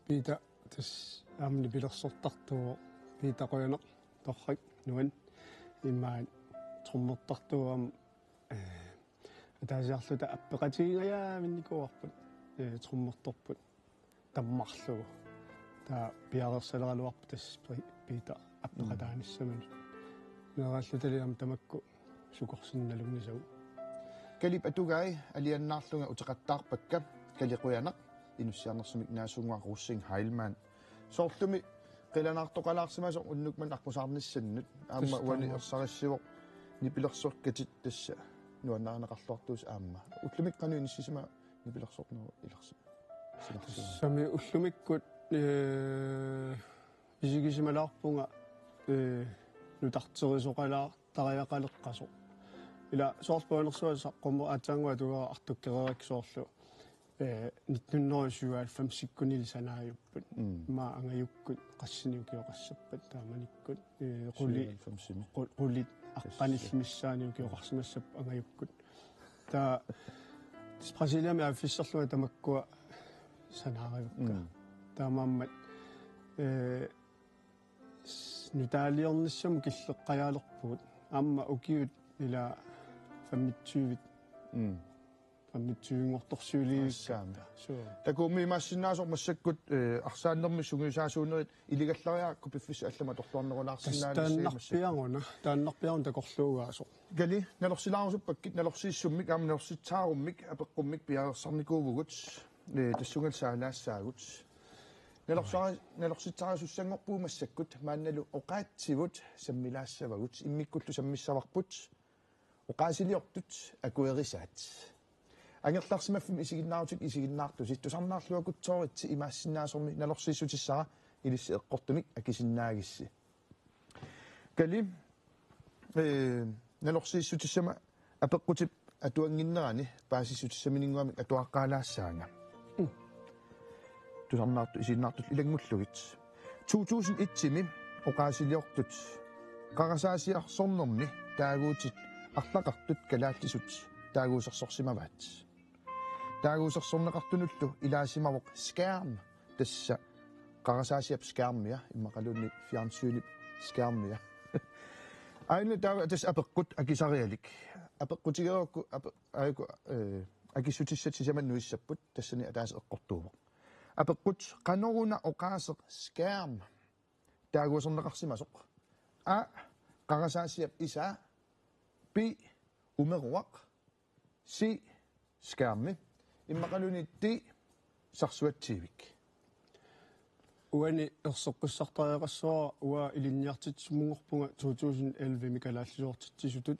Peter, tassa aamma nipilersortartuuvoq. Peter, qujanaq, torrak, nuann. Immaqa trommertartuuvoq aamma, eh, ataasiarluta appeqatigingajaavinnikuuarput, eh, trommertorput tammarlugu. Taava piareersaleraluarpoq tassa Pri-, Peter appeqataanissaminut. Mm. Meeraallutali aamma tamakku Sukorsinni nalunngisagut. Kalip atugai alianaarlunga uteqattaarpakka, Kali qujanaq, inussiarnersumik Naasunguaq Rosing Heilmann. Soorlumi qilanaartoqalaarsimasoq unnuk manna aqqusaarnissannut, aamma tassa uani taamaappoq. Ersarissivoq nipilersorkatit tassa nuannarineqarluartuusi aamma. Ullumikkut qanoq inissisimavat nipilersornerup ilersi-, silarsimaneq? Tassami ullumikkut, eh, isigisimalaarpunga, eh, nutarterisoqalaartariaqaleqqasoq. Ila soorlu panersuasa saqqummer-, aatsaannguaq atuagara Artukkereerakku soorlu, eh, nitten hundrede og syvoghalvfemsikkunili sanaajupput. Mm. Immaqa angajukkut qassinik ukioqassappat taamanikkut, eh, quli-, syvoghalvfemsimi. Qu-, qulit aqqanillit missaanni ukioqarsimassapput angajukkut. Taava tassa Brasiliami aaffisserlunga tamakkua sanaarivakka. Mm. Taamaammat, eh, s-, nutaaliornissamut killeqqajaalerpugut. Aamma ukiut ila femogtyve. Mm. Femogtyve-nngortorsiulivikka. Assaami. Suu. Takuummi imaassinnaasoq massakkut, eh, arsaannermi sungiusaasuunerit iligallariarakku piffissaq allamut atorluarnerulaarsinnaanissagit massakkut. Tassa taannarpiaruna, taannarpiaruna takorluugaasoq. Kali, nalorsilaarusuppakka, nalorsiissummik, aamma nalorsitsaarummik, apeqqummik piareersarnikuuvugut, eh, tassunga saalaassaagut. Nalorsari-, nalorsitsarisussanngorpugut massakkut, maannalu oqaatsivut sammilaassavagut, immikkullu sammissavarput, oqaasiliortut akuerisaat. Angerlarsimaffimmi isiginnaarutit isiginnaartusi, tusarnaarluakutsooritsi imaassinnaasormi nalorsiissutissara ilissi eqqortumik akisinnaagissi. Kali, eh, nalorsiissutissama apeqqutip atuannginnerani paasissutissaminnguamik atuaqqaalaassaanga. Mm. tusarnaartut isiginnaartullu ilanngullugit. To tusind et-imi oqaasiliortut qarasaasiarsornermi taaguutit arlaqartut kalaallisut taaguusersorsimavaat. Taaguusersorneqartunullu ilaasimavoq skærm, tassa qarasaasiap skærmia, immaqaluunniit fjernsynip skærmia. Aajuna taava tassa apeqqut akisarialik. Apeqqutigereerukku ape-, aajuku, eh, akissutissat sisamat nuissapput, tassani ataaseq eqqortuuvoq. Apeqqut: qanoruna oqaaseq skærm taaguuserneqarsimasoq? A, qarasaasiap isaa. B, umeruaq. C, skærmi. Immaqaluunniit D, sarsuatsiivik. Uani erseqqissartariaqassavara, uanga ilinniartitsissunnguunngorpunga to tusind elleve-mi kalaallisuartitsisutut,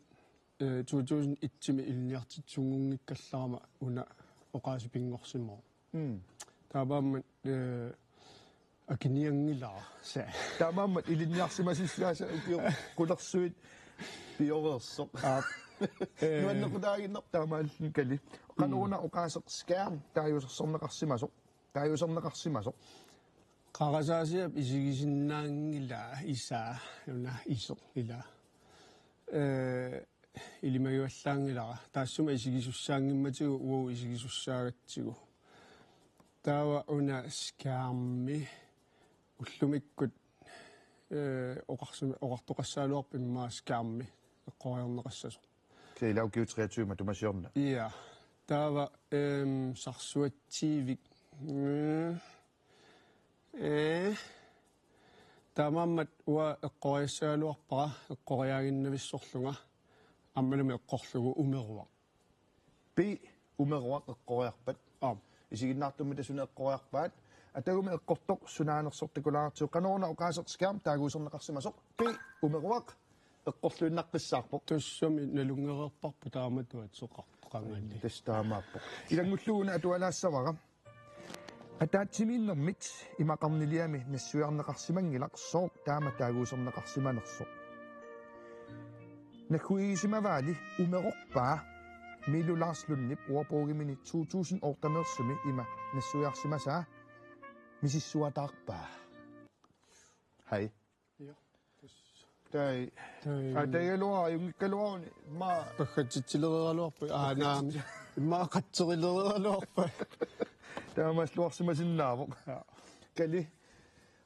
eh, to tusind et-imi ilinniartitsissunnguunngikkallarama una oqaasii pinngorsimavoq. Mm. Taamaammat, eh, akinianngilara. Sa. Taamaammat ilinniarsimasussaasa ukiut qulersuit pioreersoq. Aap. Eh. Nuannequtaaginnarpoq taamaalilluni, Kali. Qanoruna oqaaseq skærm taaguusersorneqarsimasoq? Taaguuserneqarsimasoq. Qarasaasiap isigisinnaanngilaa isaa, una iseq ilaa. Eh, ilimagivallaanngilara. Taassuma isigisussaanngimmatigu uagut isigisussaagatsigu. Taava una skærmi ullumikkut, eh, oqarsima-, oqartoqassagaluarpat immaqa skærmi eqqoriarneqassasoq. Kisianni ilaa ukiut treogtyve matuma siorna. Ja. Taava, ehm, sarsuatsiivik. Mm. Eh. Taamaammat uanga eqqoriassagaluarpara eqqoriaaginnavissorlunga. Aammalumi eqqorlugu umeruaq. B, umeruaq eqqoriarpat. Aap. Isiginnaartummi tassa una eqqoriarpaat. Atagumi eqqortoq sunaanersoq takulaartigu. Qanoruna oqaaseq skærm taaguuserneqarsimasoq? B, umeruaq. Eqqorluinnaqqissaarpoq. Tassami nalunngereerparput taamatut ateqartoqangali. Tassa taamaappoq. Ilanngullugu una atualaassavara. Ataatsimiinnermit imaqarniliami nassuiarneqarsimanngilaq sooq taama taaguuserneqarsimanersoq. Nagguigisimavaali umerorpaa Milu Lars Lundip ordbogimini to tusind otte-meersumi ima nassuiarsimasaa: misissuataarpaa. Hej. Ja, tassa. Tai. Tai. Aa, taigaluara, ajunngikkaluaruni. Ma. Pakkatitsilereeraluarput. Aa, naamik. Immaqa qatserilereeraluarput. Taamaalluarsimasinnaavoq. Ja. Kali.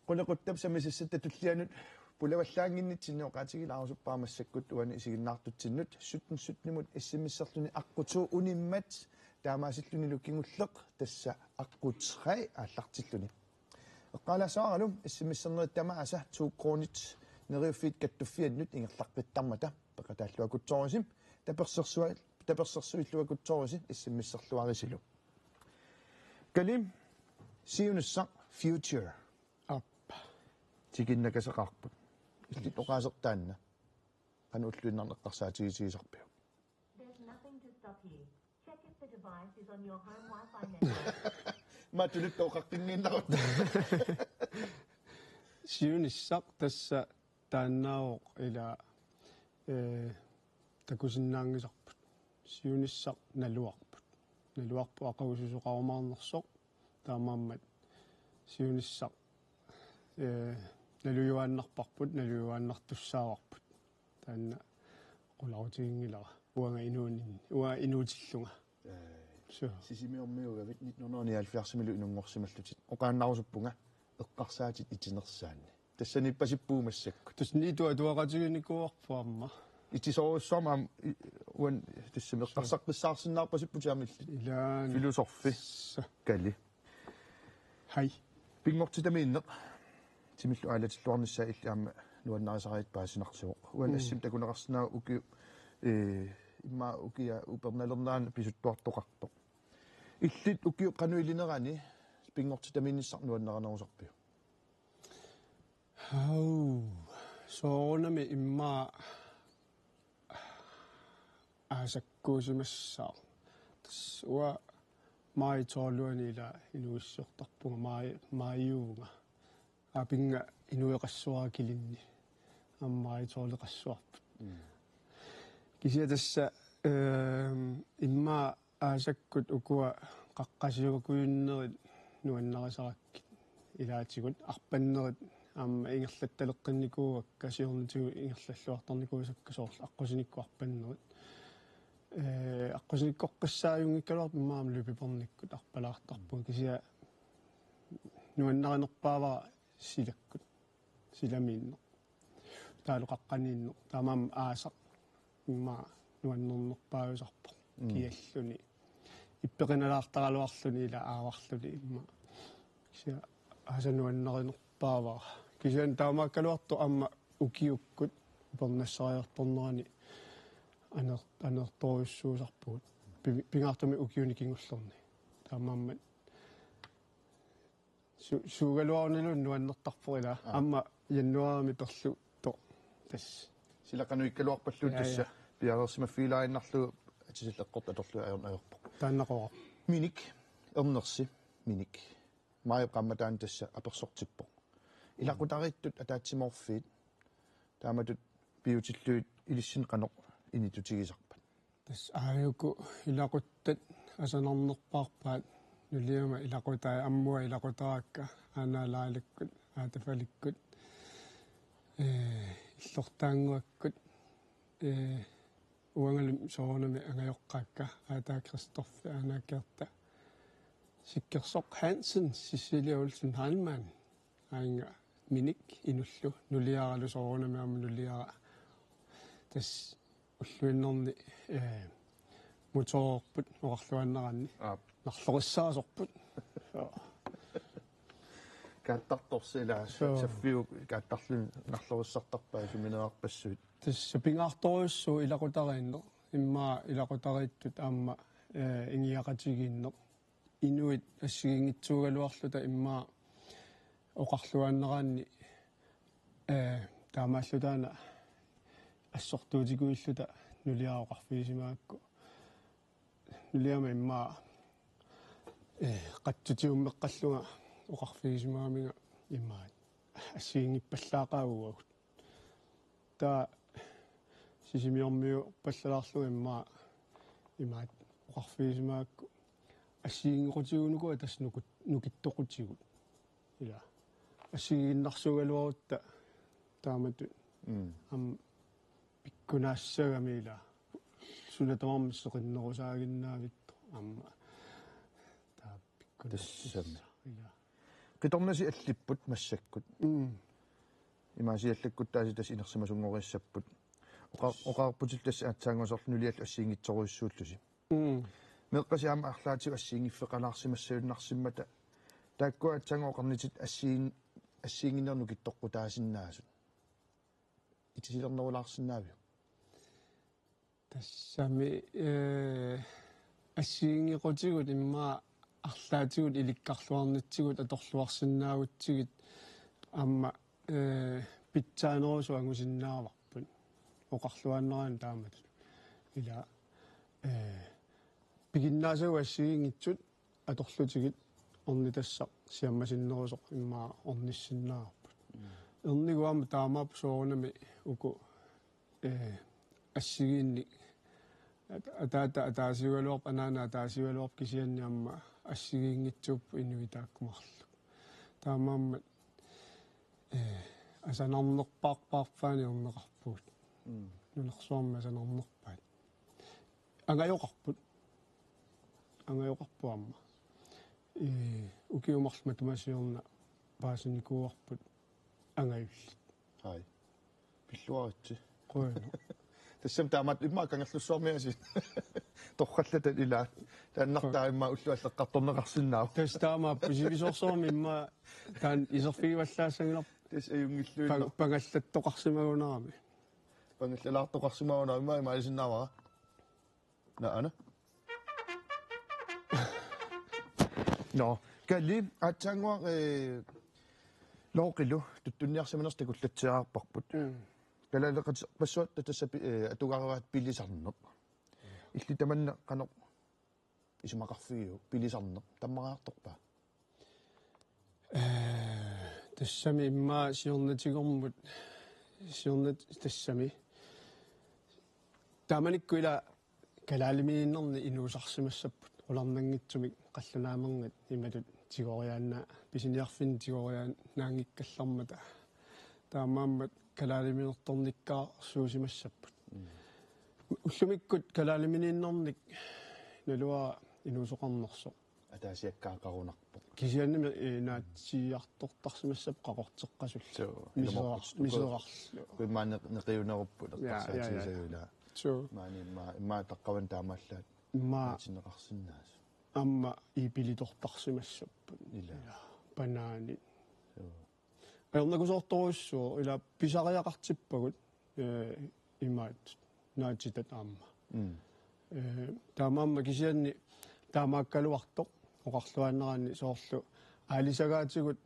Qulequttap sammisassatta tullianut pulavallaannginnitsinni oqaatigilaarusuppara massakkut uani isiginnaartutsinnut sytten sytten-imut S M S-erluni aqqut to unimmat, taamaasillunilu kingulleq, tassa aqqut tre aallartilluni. Eqqaalaassavarallu S M S-ernerit tamaasa to kronit Neriuffiit Kattuffiannut ingerlaqqittarmata peqataalluakutsoorisi, tapersersua-, tapersersuilluakutsoorisi S M S-erluarisilu. Kali, siunissaq future. Aap. Tikinnakaseqaarput. Illit oqaaseq taanna. Qanoq ulluinnarni eqqarsaatigisassarpiuk? There's nothing to stop you. Check if the device is on your home Wi-Fi network. Matuluttu oqaqqinnginnarutta. Siunissaq tassa taannaavoq ilaa, eh, takusinnaanngisarput. Siunissaq naluarput. Naluarput aqagusisoqarumaarnersoq. Taamaammat siunissaq, eh, nalujuaannarparput, nalujuaannartussaavarput. Taanna qularutiginngilara. Uanga inuunin-, uanga inuutillunga. Ee, so. Sisimiormiugavit nitten hundrede nioghalvfjerds-imilu inunngorsimallutit. Oqaannarusuppunga eqqarsaatit itinersaanni. Tassaniippasippugut massakkut. Tassaniittoq atuaqatiginikuuarput aamma. Itisoorujussuarmik aamma i-, uani tassami eqqarsaqqissaarsinnaarpasipput aamma illit. Ilaana. Filosofi. Sa. Kali. Hej. Pinngortitamiinneq. Timillu aalatilluarnissaa illit aamma nuannarisariit paasinarsivoq. Uani Mm. assimi takuneqarsinnaavoq ukiup, eh, immaqa ukiaq upernalernerani pisuttuartoqartoq. Illit ukiup qanoq ilinerani pinngortitamiinnissaq nuannarinerusarpiuk? Hau, soorunami immaqa aasakkuusimassaaq. Tassa uanga maajip tolviani ilaa inuuissiortarpunga, maaji-, maajiuvunga. Aappinnga inueqassavara kilinni. Aamma maajip tolveqassavarput. Mm. Kisianni tassa, ehm, immaqa aasakkut ukua qaqqasiuakujunnerit nuannarisarakkit ilaatigut arpannerit aamma ingerlattaleqqinnikuuakka siornatigut ingerlalluartarnikuusakka soorlu aqqusinikkut arpannerit. Ee, aqqusinikkoqqissaajunngikkaluarpoq immaqa aamma løbebornikkut arpalaartarpunga kisianni nuannarinerpaavara silakkut. Silamiinneq. Taaloqaqqaniinneq. Taamaammat aasaq immaqa nuannernerpaajusarpoq. Mm. Kialluni. Ippeqinalaartaraluarluni ila aavarluni immaqa. Kisianni aasaq nuannarinerpaavara. Kisianni taamaakkaluartoq aamma ukiukkut upernassariartornerani aner-, anertorujussuusarpugut. Pi-, pingaartumik ukiuni kingullerni. Taamaammat su-, suugaluarunilu nuannertarpoq ila. Aa. Aamma januaarimi perluuttoq tassa. Sila qanoq ikkaluarpalluunniit. Ja, tassa ja. Piareersimaffigilaaginnarlugu atisalleqqortoq atorlugu ajorn-, ajorpoq. Taannaqoq. Minik, Ernersi, Minik. Maajip qaammataani tassa apersortippoq. Ilaqutariittut ataatsimoorfiit. Taamatut piutillugit ilissinnut qanoq inuttutigisarpat? Tassa aajuku ilaquttat asanarnerpaarpaat nuliama ilaqutai ammua ilaqutarakka aanaa Laalikkut, Aatafalikkut, ee, Illortaannguakkut, ee, uangalu soorunami angajoqqaakka, aataa Kristoffi, aanaa Kerta, Sikkersoq Hansen, Cecilia Olsen Heilmann, aajuna Minik inullu, nuliaralu soorunami aamma nuliara. Tassa ulluinnarni, ee, motoorput oqarluaannaraanni. Aap. Narlorissaasorput. Joo. Kaattartorsi ila. Joo. Saffiu kaattarluni narlorissartarpai suminerarpassuit. Tassa pingaartorujussuuvoq ilaqutariinneq. Immaqa ilaqutariittut aamma, ee, ingiaqatigiinneq. Inuit assigiinngitsuugaluarluta immaqa oqarluaannaraanni, ee, taamaallu taanna assortuutikuilluta nuliara oqarfigisimagakku. Nuliama immaqa, ee, qatsutiummeqqallunga oqarfigisimagamigakku immaqa assigiinngippallaaqaat uagut. Taava Sisimiormiuppallalaarlugu immaqa imaattoq oqarfigisimagakku assigiinngequtigiunnikuuakka tassa nukut-, nukittoqutigut. Ila. Assigiinnarsuugaluarutta taamatut. Mm. Aamma pikkunaassagami ila. Suna tamarmi seqinnerusaaginnaavittoq aamma. Taava pikkunaassagami. Tassami. Ila. Qitornasi allipput massakkut. Mm. Imaasiallakkuttaasi tassa inersimasunngoriassapput. Oqa-, oqarputit tassa aatsaannguaq soorlu nuliallu assigiinngitsorujussuullusi. Mm. Meeqqasi aamma arlaatigut assigiinngiffeqalaarsimassagunarsimmata. Taakkua aatsaannguaq oqarnitit assigiin-, assigiinnginnerit nukittoqqutaasinnaasut. Itisilernerulaarsinnaaviuk? Tassami, ee, assigiinngequtigut immaqa arlaatigut ilikkarluarnitsigut atorluarsinnaagutsigit aamma, ee, pitsaanerusoq angusinnaavarput. Oqarluaannaraanni taamatut. Ila, ee, piginnaasagut assigiinngitsut atorlutigit ornitassaq siammasinnerusoq immaqa ornissinnaavarput. Mm. Ernigut aamma taamaappoq soorunami uku, ee, assigiinnik. At-, ataata ataasiugaluarpoq, anaana ataasiugaluarpoq kisianni aamma assigiinngitsuupput inuit taakku marluk. Taamaammat, ee, asanarnerpaarpaarpaani erneqarpugut. Mm. Nunarsuarmi asanarnerpaat. Angajoqarput. Angajoqarpoq aamma. Ee, ukiut marluk matuma siorna paasinikuuarput angajullit. Ai. Pilluaritsi. Qujanaq. Tassami taamaat immaqa Kangerlussuarmiaasiit. Torrallatat ilaat. Taannartaa immaqa ullut alleqqartorneqarsinnaavoq. Tassa taamaappoq sivisoorsuarmi immaqa taanna iserfigivallaassanngilarput. Tassa ajunngilluinnarpoq. Pa-, pangallattoqarsimagunarami. Pangallalaartoqarsimagunarami immaqa imaalisinnaavara. Naana. Nå, Kali, aatsaannguaq, ee, Looqilu tuttunniarsimanersoq takullatsiarparput. Mm. Kalaaleqaterpassuit tassa pi-, ee, atugareeraat pilisarneq. Illit tamanna qanoq isumaqarfigiuk pilisarneq? Tammariartorpa? Ee, tassami immaqa siornatigormut, siornat-, tassami. Taamanikkut ila kalaalimiinnarni inuusarsimassapput qularnanngitsumik qallunaamerngit imatut tigoriaanna-, pisiniarfinni tigoriaannaanngikkallarmata. Taamaammat kalaaliminertornikkaarsuusimassapput. Mm. Ullumikkut kalaaliminiinnernik naluara inuusoqarnersoq. Ataasiakkaaqarunarpoq. Kisiannimi, eh, naatsiiartortarsimassapput qaqorteqqasullu. Suu, miserar-, ilumoorput. Miserarlu. Kuimaani neqiunerupput. Ja, ja, ja. Eqqarsaatigisagut ilaa. Suu. Maani immaqa, immaqa taqqavani taamaallaat. Immaqa. Naatinneqarsinnaasut. Aamma iipilitortarsimassapput. Ilaa. Ilaa. Banaanit. Suu. Ajornakusoortorujussuuvoq, ilaa pisariaqartippagut, eh, imaat naatsitat aamma. Mm. Eh, taamaammat kisianni taamaakkaluartoq oqarluaannaraanni soorlu aalisagaatigut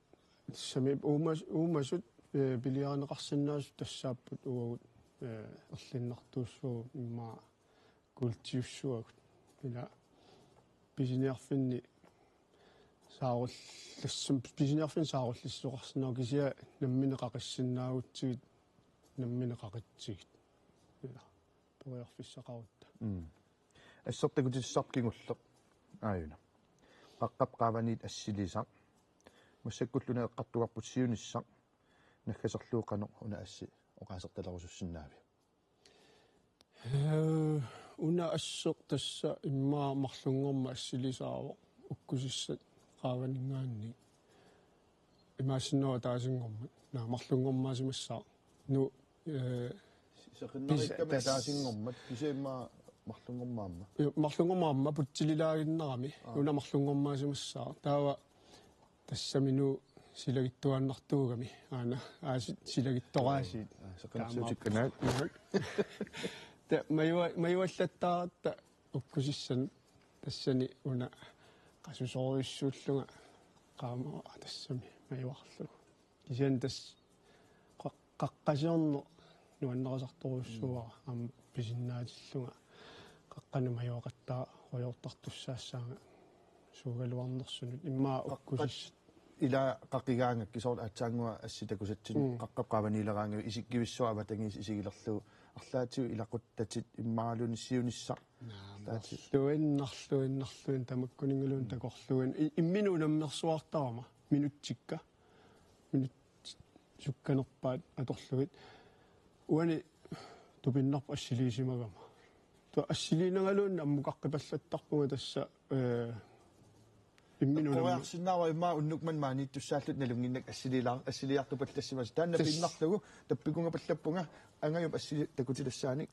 tassami uumas-, uumasut, eh, piliarineqarsinnaasut tassaapput uagut, eh, erlinnartuussuugut immaqa kuultiussuagut. Ilaa pisiniarfinni saarulliss-, pisiniarfinni saarullissoqarsinnaavoq kisianni nammineq qaqissinnaagutsigit, nammineq qaqitsigit. Ilaa periarfissaqarutta. Mm. Assertakutissarp kingulleq. Aajuna. Qaqqap qaavaniit assilisaq. Massakkullu una eqqartugarput siunissaq. Naggaserlugu qanoq una assi oqaasertalerusussinnaaviuk? Eh, una asseq tassa immaqa marlunngormat assilisaavoq ukkusissat qaavaninngaanniit. Imaassinnaavoq ataasinngormat. Naa, marlunngormaasimassaaq. Nu, eh, seqinnavikkami pis-, tas-, ataasinngormat, kisianni immaqa marlunngormat aamma. Jo, marlunngormat aamma putsililaaginnarami. Aa. Una marlunngormaasimassaaq. Taava tassami nu silagittuaannartuugami. Aana, aasiit silagittoraasiit. Aa, seqinnersuutikkanaat. Taamaappoq. Ta-, majua-, majuallattaaratta ukkusissanut tassani una qasusorujussuullunga qaamavara tassami majuarlugu. Kisianni tassa qa-, qaqqasiorneq nuannarisartorujussuuara aamma pisinnaatillunga qaqqanut majuaqattaarujortartussaassaanga suugaluarnersunut immaqa ukkusissat. Ila qaqigaangakkit soorlu aatsaannguaq assit takusatsinnik. Mm. Qaqqap qaavaniileraangakkit isikkivissuaq avatangiisit isigilerlugu arlaatigut ilaquttatit immaqaluunniit siunissaq. Naa, arlaatigut. Marluinnarluinnarluin-, narluinnarluin tamakkuninngaluunniit. Mm. Takorluuinnaq. I-, imminut unammersuartarama minutsikka. Minutsit sukkanerpaat atorlugit. Uani tupinnarpoq assiliisimagama. Taava assiliinagaluunniit ammukaqqippallattarpunga tassa, eh, imminut unammi-. Eqqoriarsinnaavara immaqa unnuk manna maaniittussaallutit nalunnginnakku assiliilaa-, assiliiartupallassimasut. Taanna. Tas- pinnarlugu tappikungapallappunga Angajup assili takutitassaanik.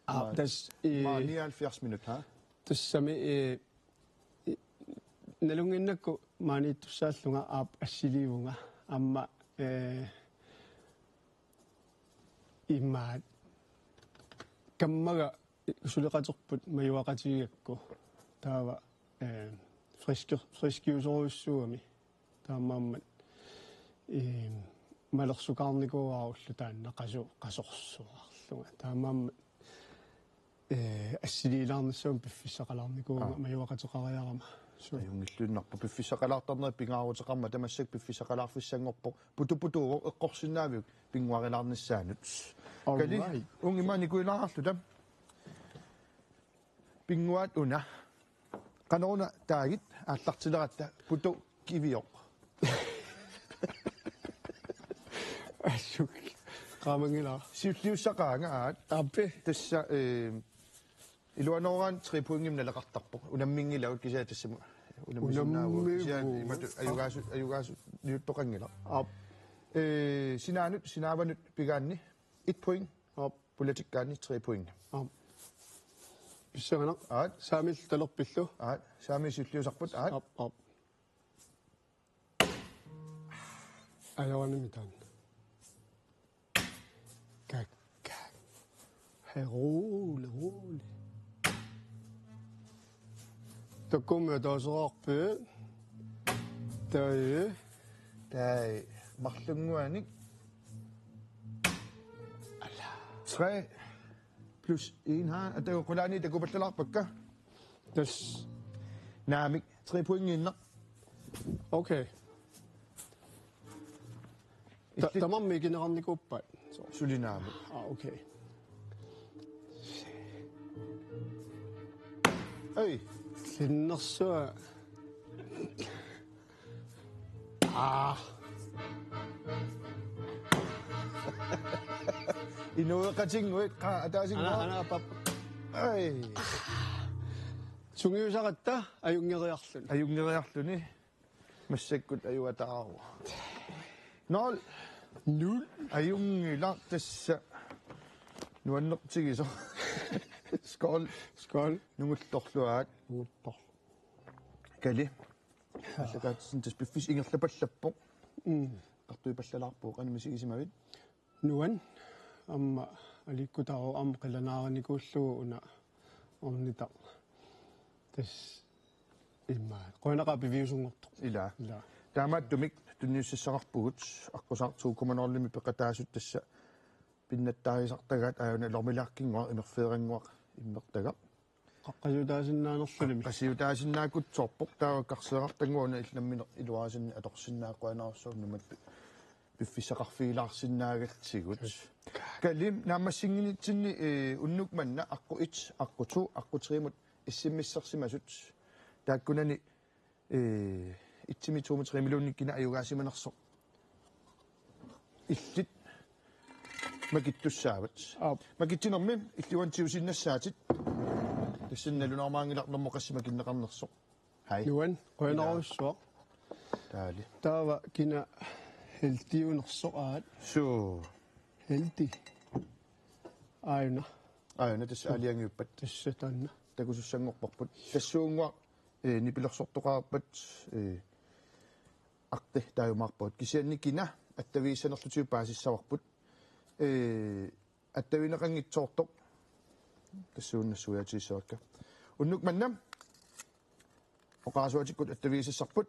Aa, immaqa, tas-, immaqa, eh, nioghalvfjerds minut, ha? Tassami, eh, i-, nalunnginnakku maaniittussaallunga aap assiliivunga aamma, eh, imaat kammaga suleqaterput majuaqatigigakku taava, eh, friski-, friskiusorujussuugami. Taamaammat, eh, malersukaarnikuuara ulloq taanna qaso-, qasorsuarlunga. Taamaammat, eh, assiliilaarnissamut piffissaqalaarnikuuvunga. Aa. Majuaqateqariarama. Suu. Ajunngilluinnarpoq piffissaqalaartarneq pingaaruteqarmat, tamassi piffissaqalaarfissanngorpoq. Putu putuuvoq, eqqorsinnaaviuk pinnguarilaarnissaanut. All right. Kali, uunga ima nikuilaarluta. Pinnguaat una. Qanoruna taagit aallartileratta Putu kivioq. Assut. Qaamanngilara. Siulliussaqaanga aat. Aappi. Tassa, eh, iluanooraanni tre pointimik naleqartarpoq. Unamminngilagut kisianni tassami. Unammisinnaavoq. Unammivugut. Kisianni imatut ajugaasut, ajugaasut niuttoqanngilaq. Aap. Eh, sinaanut, sinaavanut pigaanni et point. Aap. Pulatikkaanni tre point. Aap. Pissanganaq. Aat. Saamillu talerpillu. Aat. Saamii siulliusarput. Aat. Aap, aap. Ajoranimi taanna. Kakkaak. Hej, rolig, rolig. Takuuk, taaseraarpit. Taai. Taai. Marlunnguanik. Tre plus en, ha? Atagu qulaani takupallalaarpakka? Tassa. Naamik, tre pointiinnaq. Okay. Ta-, illit- tamarmik ikineqarnikuuppat? Suli naamik. Ah, okay. Ei. Pinnersuaq. Aa. Inueqatinnguit, qaa, ataasinnguaq. Ana, ana, pap. Ai. Sungiusaratta ajunngeriarluni. Ajunngeriarluni. Massakkut ajuataarua. Nul. Nul. Ajunngilaq tassa. Nuannertigisoq. Skål. Skål. Nunguttorluaat. Nunguttor. Kali. Allakaatsin tassa piffissaq ingerlapallappoq. Mm. Qartuipallalaarpoq, qanoq misigisimavit? Nuann. Aamma aliikkutaavoq, aamma qilanaarinikuullugu una ornitaq. Tassa immaqa qujanaqaaq piviusunngortoq. Ila. Ila. Taamaattumik tunniussassaqarpugut aqqusaartuukkumanorlimi peqataasut tassa pinnattaarisartagaat aajuna lormilaakkinnguaq imerfiirannguaq immertagaq. Qaqqasiutaasinnaannerlunimi. Qaqqasiutaasinnaakutsoorpoq taava karseerartannguaq una illit nammineq iluarisannik atorsinnaavat, qujanarsuaq nuummut pi-, piffissaqarfigilaarsinnaagatsigut. Kali, naammassinnginnitsinni, eh, unnuk manna aqqut et, aqqut to, aqqut tre-mut S M S-ersimasut. Taakkunani, eh, et-imi to-mi tre-miluunniit kina ajugaasimanersoq illit makittussaavat. Aap. Makitsinermi illit uani tigusinnassaatit. Tassani nalunaarmaanngilaq nummer qassit makinneqarnersoq. Hej. Nuann, qujanarujussuaq. Taali. Taava kina heldiunersoq aat. Suu. Heldi. Aajuna. Aajuna tassa aalajangiuppat. Tassa taanna. Takusussanngorparput. Tassuunnguaq, eh, nipilersortoqarpat, eh, aqti taajumaarpagut. Kisianni kina attavigissanerlutigu paasissavarput. Eh, attavigineqanngitsoortoq. Tassuuna nassuiaatigissavakka. Unnuk manna oqarasuatikkut attavigisassarput.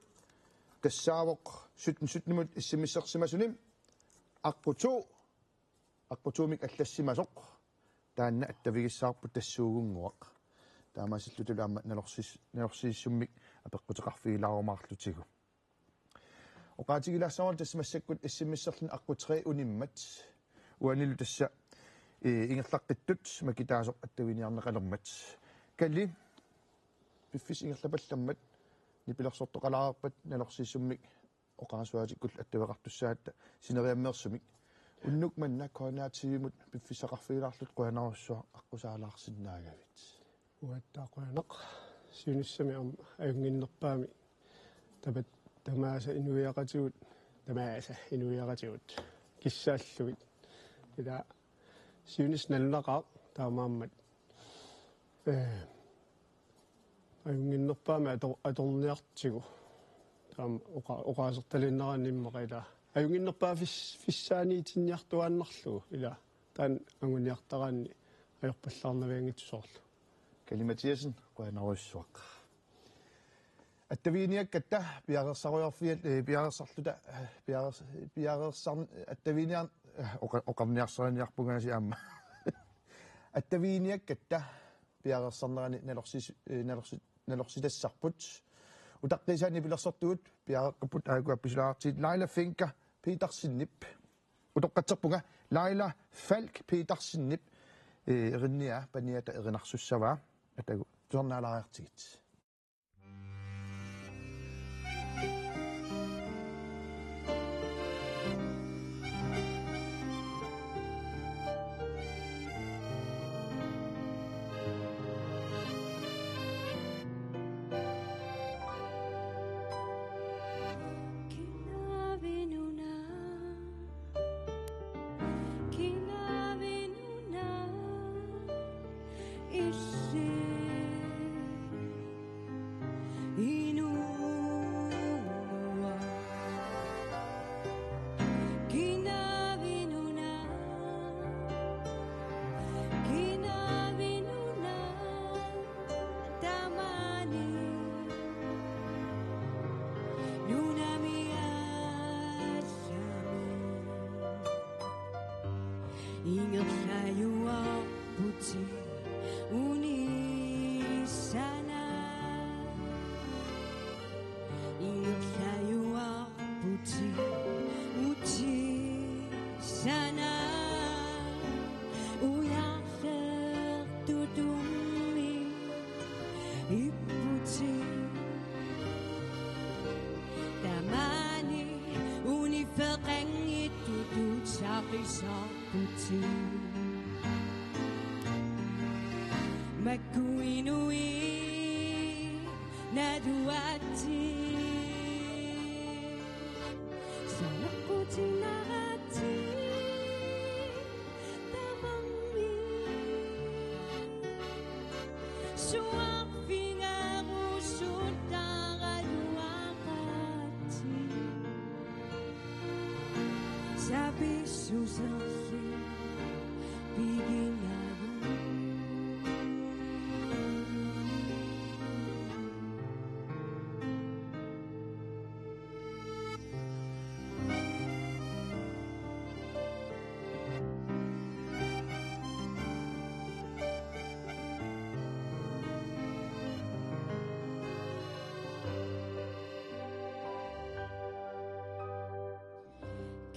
Tassaavoq sytten sytten-imut S M S-ersimasuni. Aqqut to, aqqut to-mik allassimasoq. Taanna attavigissavarput tassuugunnguaq. Taamaasillutilu aamma nalorsis-, nalorsiissummik apeqquteqarfigilaarumaarlutigu. Oqaatigilaassavara tassa massakkut S M S-erluni aqqut tre unimmat. Uanilu tassa, eh, ingerlaqqittut makitaasoq attaviginiarneqalermat. Kali, piffissaq ingerlapallammat nipilersortoqalaarpat nalorsiissummik oqarasuatikkullu attaveqartussaatta sineriammeersumik. Unnuk manna K N R T V-mut piffissaqarfigilaarlutit, qujanarsuaq aqqusaalaarsinnaagavit. Uattaaq qujanaq. Siunissami aamma ajunnginnerpaamik tapat-, tamaasa inuiaqatigut, tamaasa inuiaqatigut kissaallugit. Ila siunissaq nalunaqaaq taamaammat. Eh, ajunnginnerpaamik ator-, atorniartigu. Taama oqa-, oqaasertaliinnaraanni immaqa ila. Ajunnginnerpaaq fis-, fissaaniitinniartuaannarlugu ila. Taanna anguniartaraanni ajorpallaarnavianngitsoq soorlu. Kali Mathiassen, qujanarujussuaq. Attaviginiakkatta piareersarujorfiat, eh, piareersarluta, eh, piareers-, piareersar-, attaviginiar-, eh, oqa-, oqarniarsariniarpungaasiit aamma. Attaviginiakkatta piareersarnerani nalorsis-, eh, nalorsi-, nalorsitassarput. Utaqqiisaani nipilersortugut piareeqqapput, aajuku appisulaartigit, Laila Finka Petersenip. Utoqqatserpunga Laila Falk Petersenip, eh, erinniaa paniata erinarsussavaa. Atagu tusarnaalaariartigit. Tamani nunami assami ingerlajuarputit unissana. Ingerlajuarputit unissana. Ujarlertutut ummi ipputit. Qisarputit. Makku inuit naluaatsit. Saneqqutinnaraatsit tamarmik. Suaarfigarusuttaraluaqaatsit. Sapissuserli piginaruk.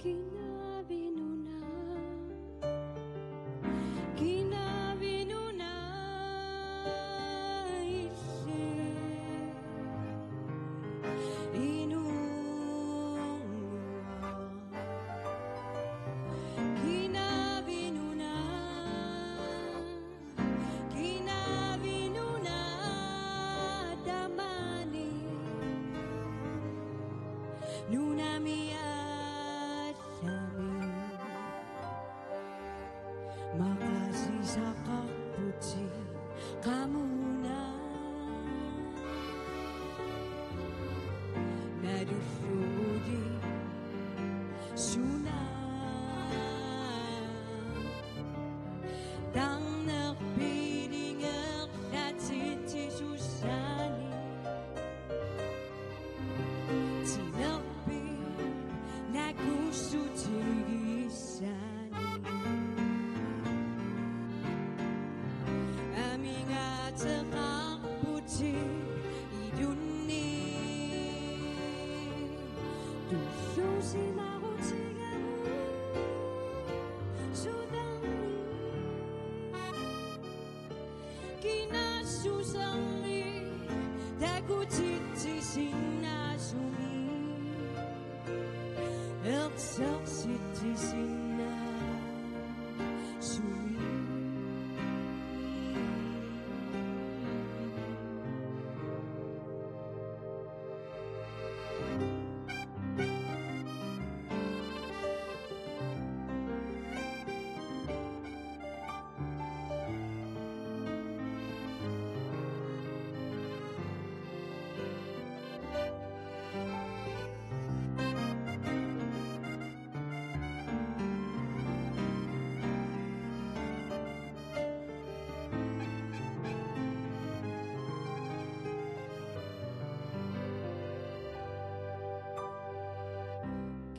Kinavinuna, kinavinuna illit inunnguaq. Kinavinuna, kinavinuna tamani nunami allami. Maqasisaqarputit qamuna nalulluguli suna. Tarnerpiit ingerlatsitsisussaanik. Timerpiit nakussutigissanik. Amigaateqarputit ilunnik. Tulluusimarutigalugu sudanni. Kinassusermi takutitsisinnaasumik ersersitsisinnaasumik.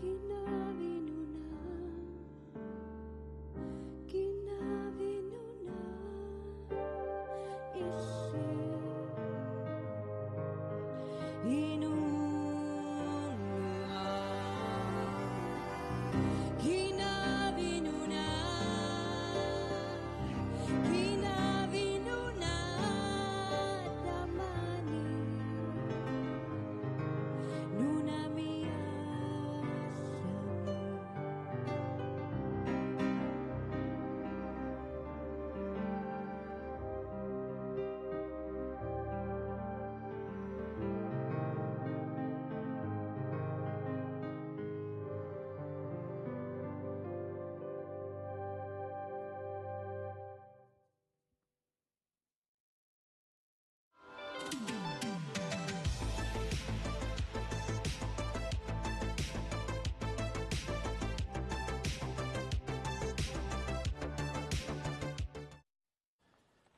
Kinavinuna, kinavinuna illit inunnguaq. Kinavinuna, kinavinuna tamani nunami allami.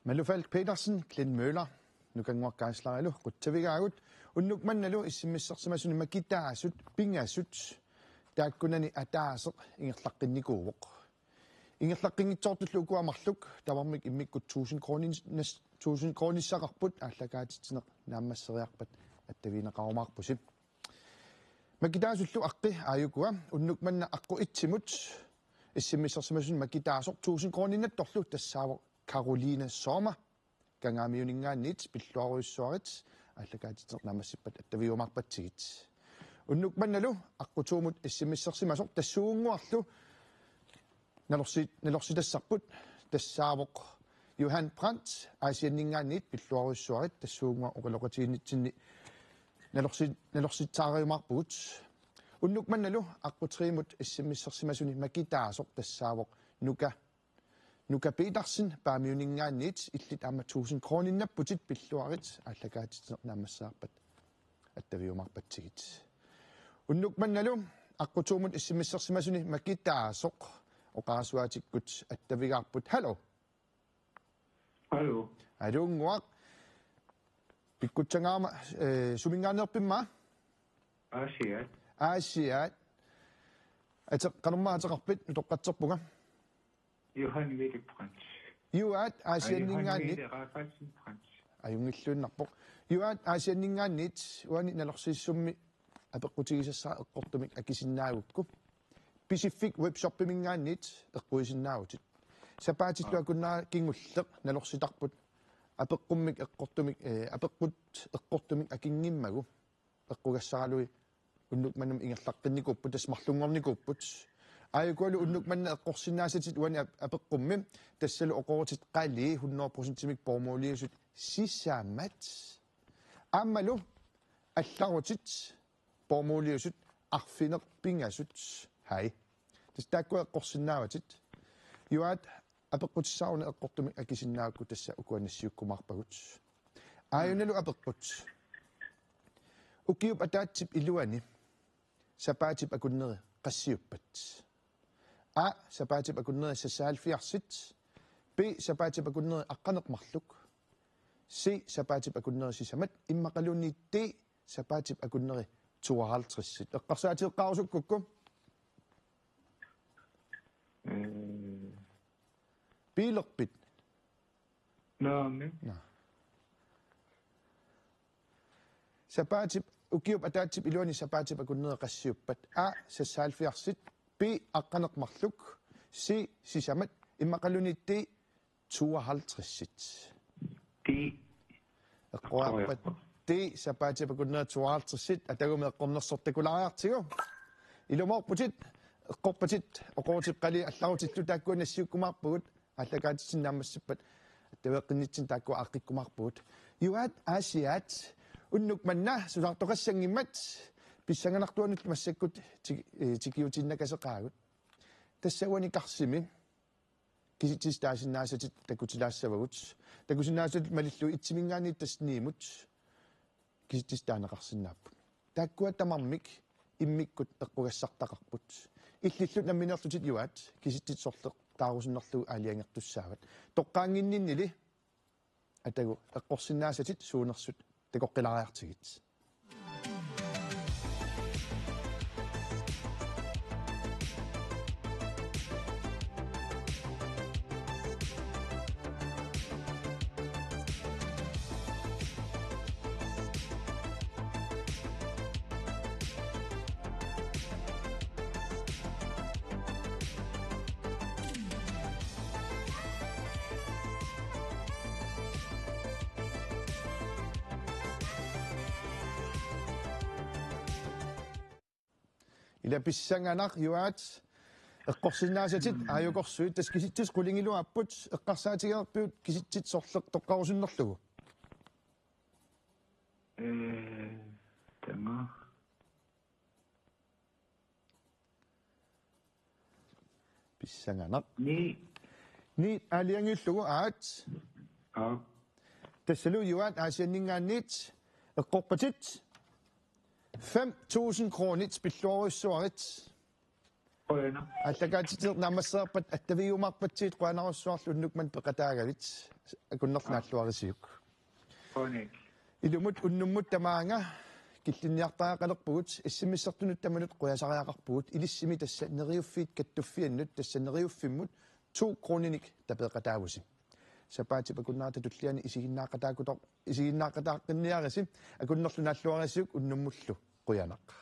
Malou Falch Petersen, Glenn Møller, Nukannguaq Geisler-ilu qutsavigaagut. Unnuk mannalu S M S-ersimasuni makitaasut pingasut taakkunani ataaseq ingerlaqqinnikuuvoq. Ingerlaqqinngitsoortullu ukua marluk tamarmik immikkut tusind kronin-, nas-, tusind kronissaqarput aallakaatitsineq naammasseriarpat attavigineqarumaarpusi. Makitaasullu aqqi aajukua unnuk manna aqqut etsimut S M S-ersimasuni makitaasoq tusind kroninnattorlu tassaavoq Karoline Sommer. Kangaamiuninngaanniit pilluarujussuarit aallakaatitsineq naammassippat attavigiumaarpatsigit. Unnuk mannalu aqqut toomut S M S-ersimasoq tassuunnguarlu Nalorsi-, nalorsitassarput tassaavoq Johan Brandt, Aasianninngaanniit pilluarujussuarit, tassuugunnga oqaloqatigiinnitsinni nalorsi-, nalorsitsaarerumaarpugut. Unnuk mannalu aqqutigiimmut S M S-ersimasuni makitaasoq tassaavoq Nuka, Nuka Petersen Paamiuninngaanniit, illit aamma tusind kroninnaapputit, pilluarit, aallakaatitsineq naammassereerpat attaviumaarpatsigit. Unnuk mannalu aqqutigiimmut S M S-ersimasuni makitaasoq oqarasuaatikkut attavigaarput. Hallo. Hallo. Aluunnguaq. Pikkutsagaama, eh, suminngaanneerpimma? Aasiaat. Aasiaat. Ate-, qanormaa ateqarpit, utoqqatserpunga? Johan Mette Brandt. Juaat, Aasianninngaanniit. Johan Mette Rafaelsen Brandt. Ajunngilluinnarpoq. Juaat, Aasianninngaanniit, uani nalorsisummi apeqqutigisassara eqqortumik akisinnaagukku. Pisiffik webshopiminngaanniit eqquisinnaavutit. Sapaatillu Aa. akunnera kingulleq nalorsitarput apeqqummik eqqortumik, eh, apeqqut eqqortumik akinngimmagu. Eqqugassaraluit unnuk manna ingerlaqqinnikuupput, tassa marlunngornikuupput. Aajukualu unnuk manna eqqorsinnaasatit uani ap-, apeqqummi, tassalu oqorutit qalii hundrede procentimik bomuldiusut sisamat. Aammalu allarutit bomuldiusut arfineq-pingasut. Hej. Tassa taakkua eqqorsinnaavatit. Juaat apeqqutissaruna eqqortumik akisinnaagukku, tassa ukua nassiukkumaarpagut. Aajunalu apeqqut. Ukiup ataatsip iluani sapaatip akunneri qassiuppat? A, sapaatip akunneri seksoghalvfjerdsit. B, sapaatip akunneri aqqaneq-marluk. C, sapaatip akunneri sisamat. Immaqaluunniit D, sapaatip akunneri tooghalvtredsit. Eqqarsaatigeqqaarusukkukku. Øh. Biilerpit? Naamik. Nå. Sapaatip, ukiup ataatsip iluani sapaatip akunneri qassiuppat? A, seksoghalvfjerdsit. B, aqqaneq-marluk. C, sisamat. Immaqaluunniit D, tooghalvtredsit. D. Eqqoriarpat D, sapaatip akunneri tooghalvtredsit, atagumi eqqornersoq takulaariartigu. Ilumoorputit, eqqorpatit, oqorutit qalii allarutillu, taakkua nassiukkumaarpagut, aallakaatitsineq naammassippat attaveeqqinnitsinni taakkua aaqqikkumaarpagut. Juaat, Aasiaat, unnuk manna susaartoqassanngimmat, pissanganartuanullu massakkut tik-, eh, tikiutiinnakaseqaagut. Tassa uani karsimi kisitsisit taasinnaasatit takutilaassavagut. Takusinnaasatit malillugit etsiminngaanniit tassa niimut kisitsisit taaneqarsinnaapput. Taakkua tamarmik immikkut eqqugassartaqarput. Illillu nammineerlutit Juaat kisitsit sorleq taarusunnerlugu aalajangertussaavat. Toqqaannginninnili atagu eqqorsinnaasatit suunersut takoqqilaariartigit. Ila pissanganaq Juaat, eqqorsinnaasatit aajukorsuit, tassa kisitsisut qulingiluaapput, eqqarsaatigereerpiuk kisitsit sorleq toqqarusunnerlugu? Øh, taama. Pissanganaq. Ni. Ni aalajangiullugu, aat. Aap. Tassalu Juaat Aasianninngaanniit eqqorpatit fem tusind kronit, pilluarujussuarit. Qujanaq. Aallakaatitsineq naammassereerpat attavigiumaarpatsigit, qujanarsuarlu unnuk manna peqataagavit, akunnerlu Aap. naalluarisiuk. Qujanaq. Ilumut unnummut tamaanga killinniartariaqalerpugut, S M S-ertunut tamanut qujasariaqarpugut, ilissimi tassa Neriuffiit Kattuffiannut, tassa Neriuffimmut to kroninik tapeeqataavusi. Sapaatip akunnera tulliani isiginnaaqataakuto-, isiginnaaqataaqqinniarisi, akunnerlu naalluarisiuk, unnummullu qujanaq.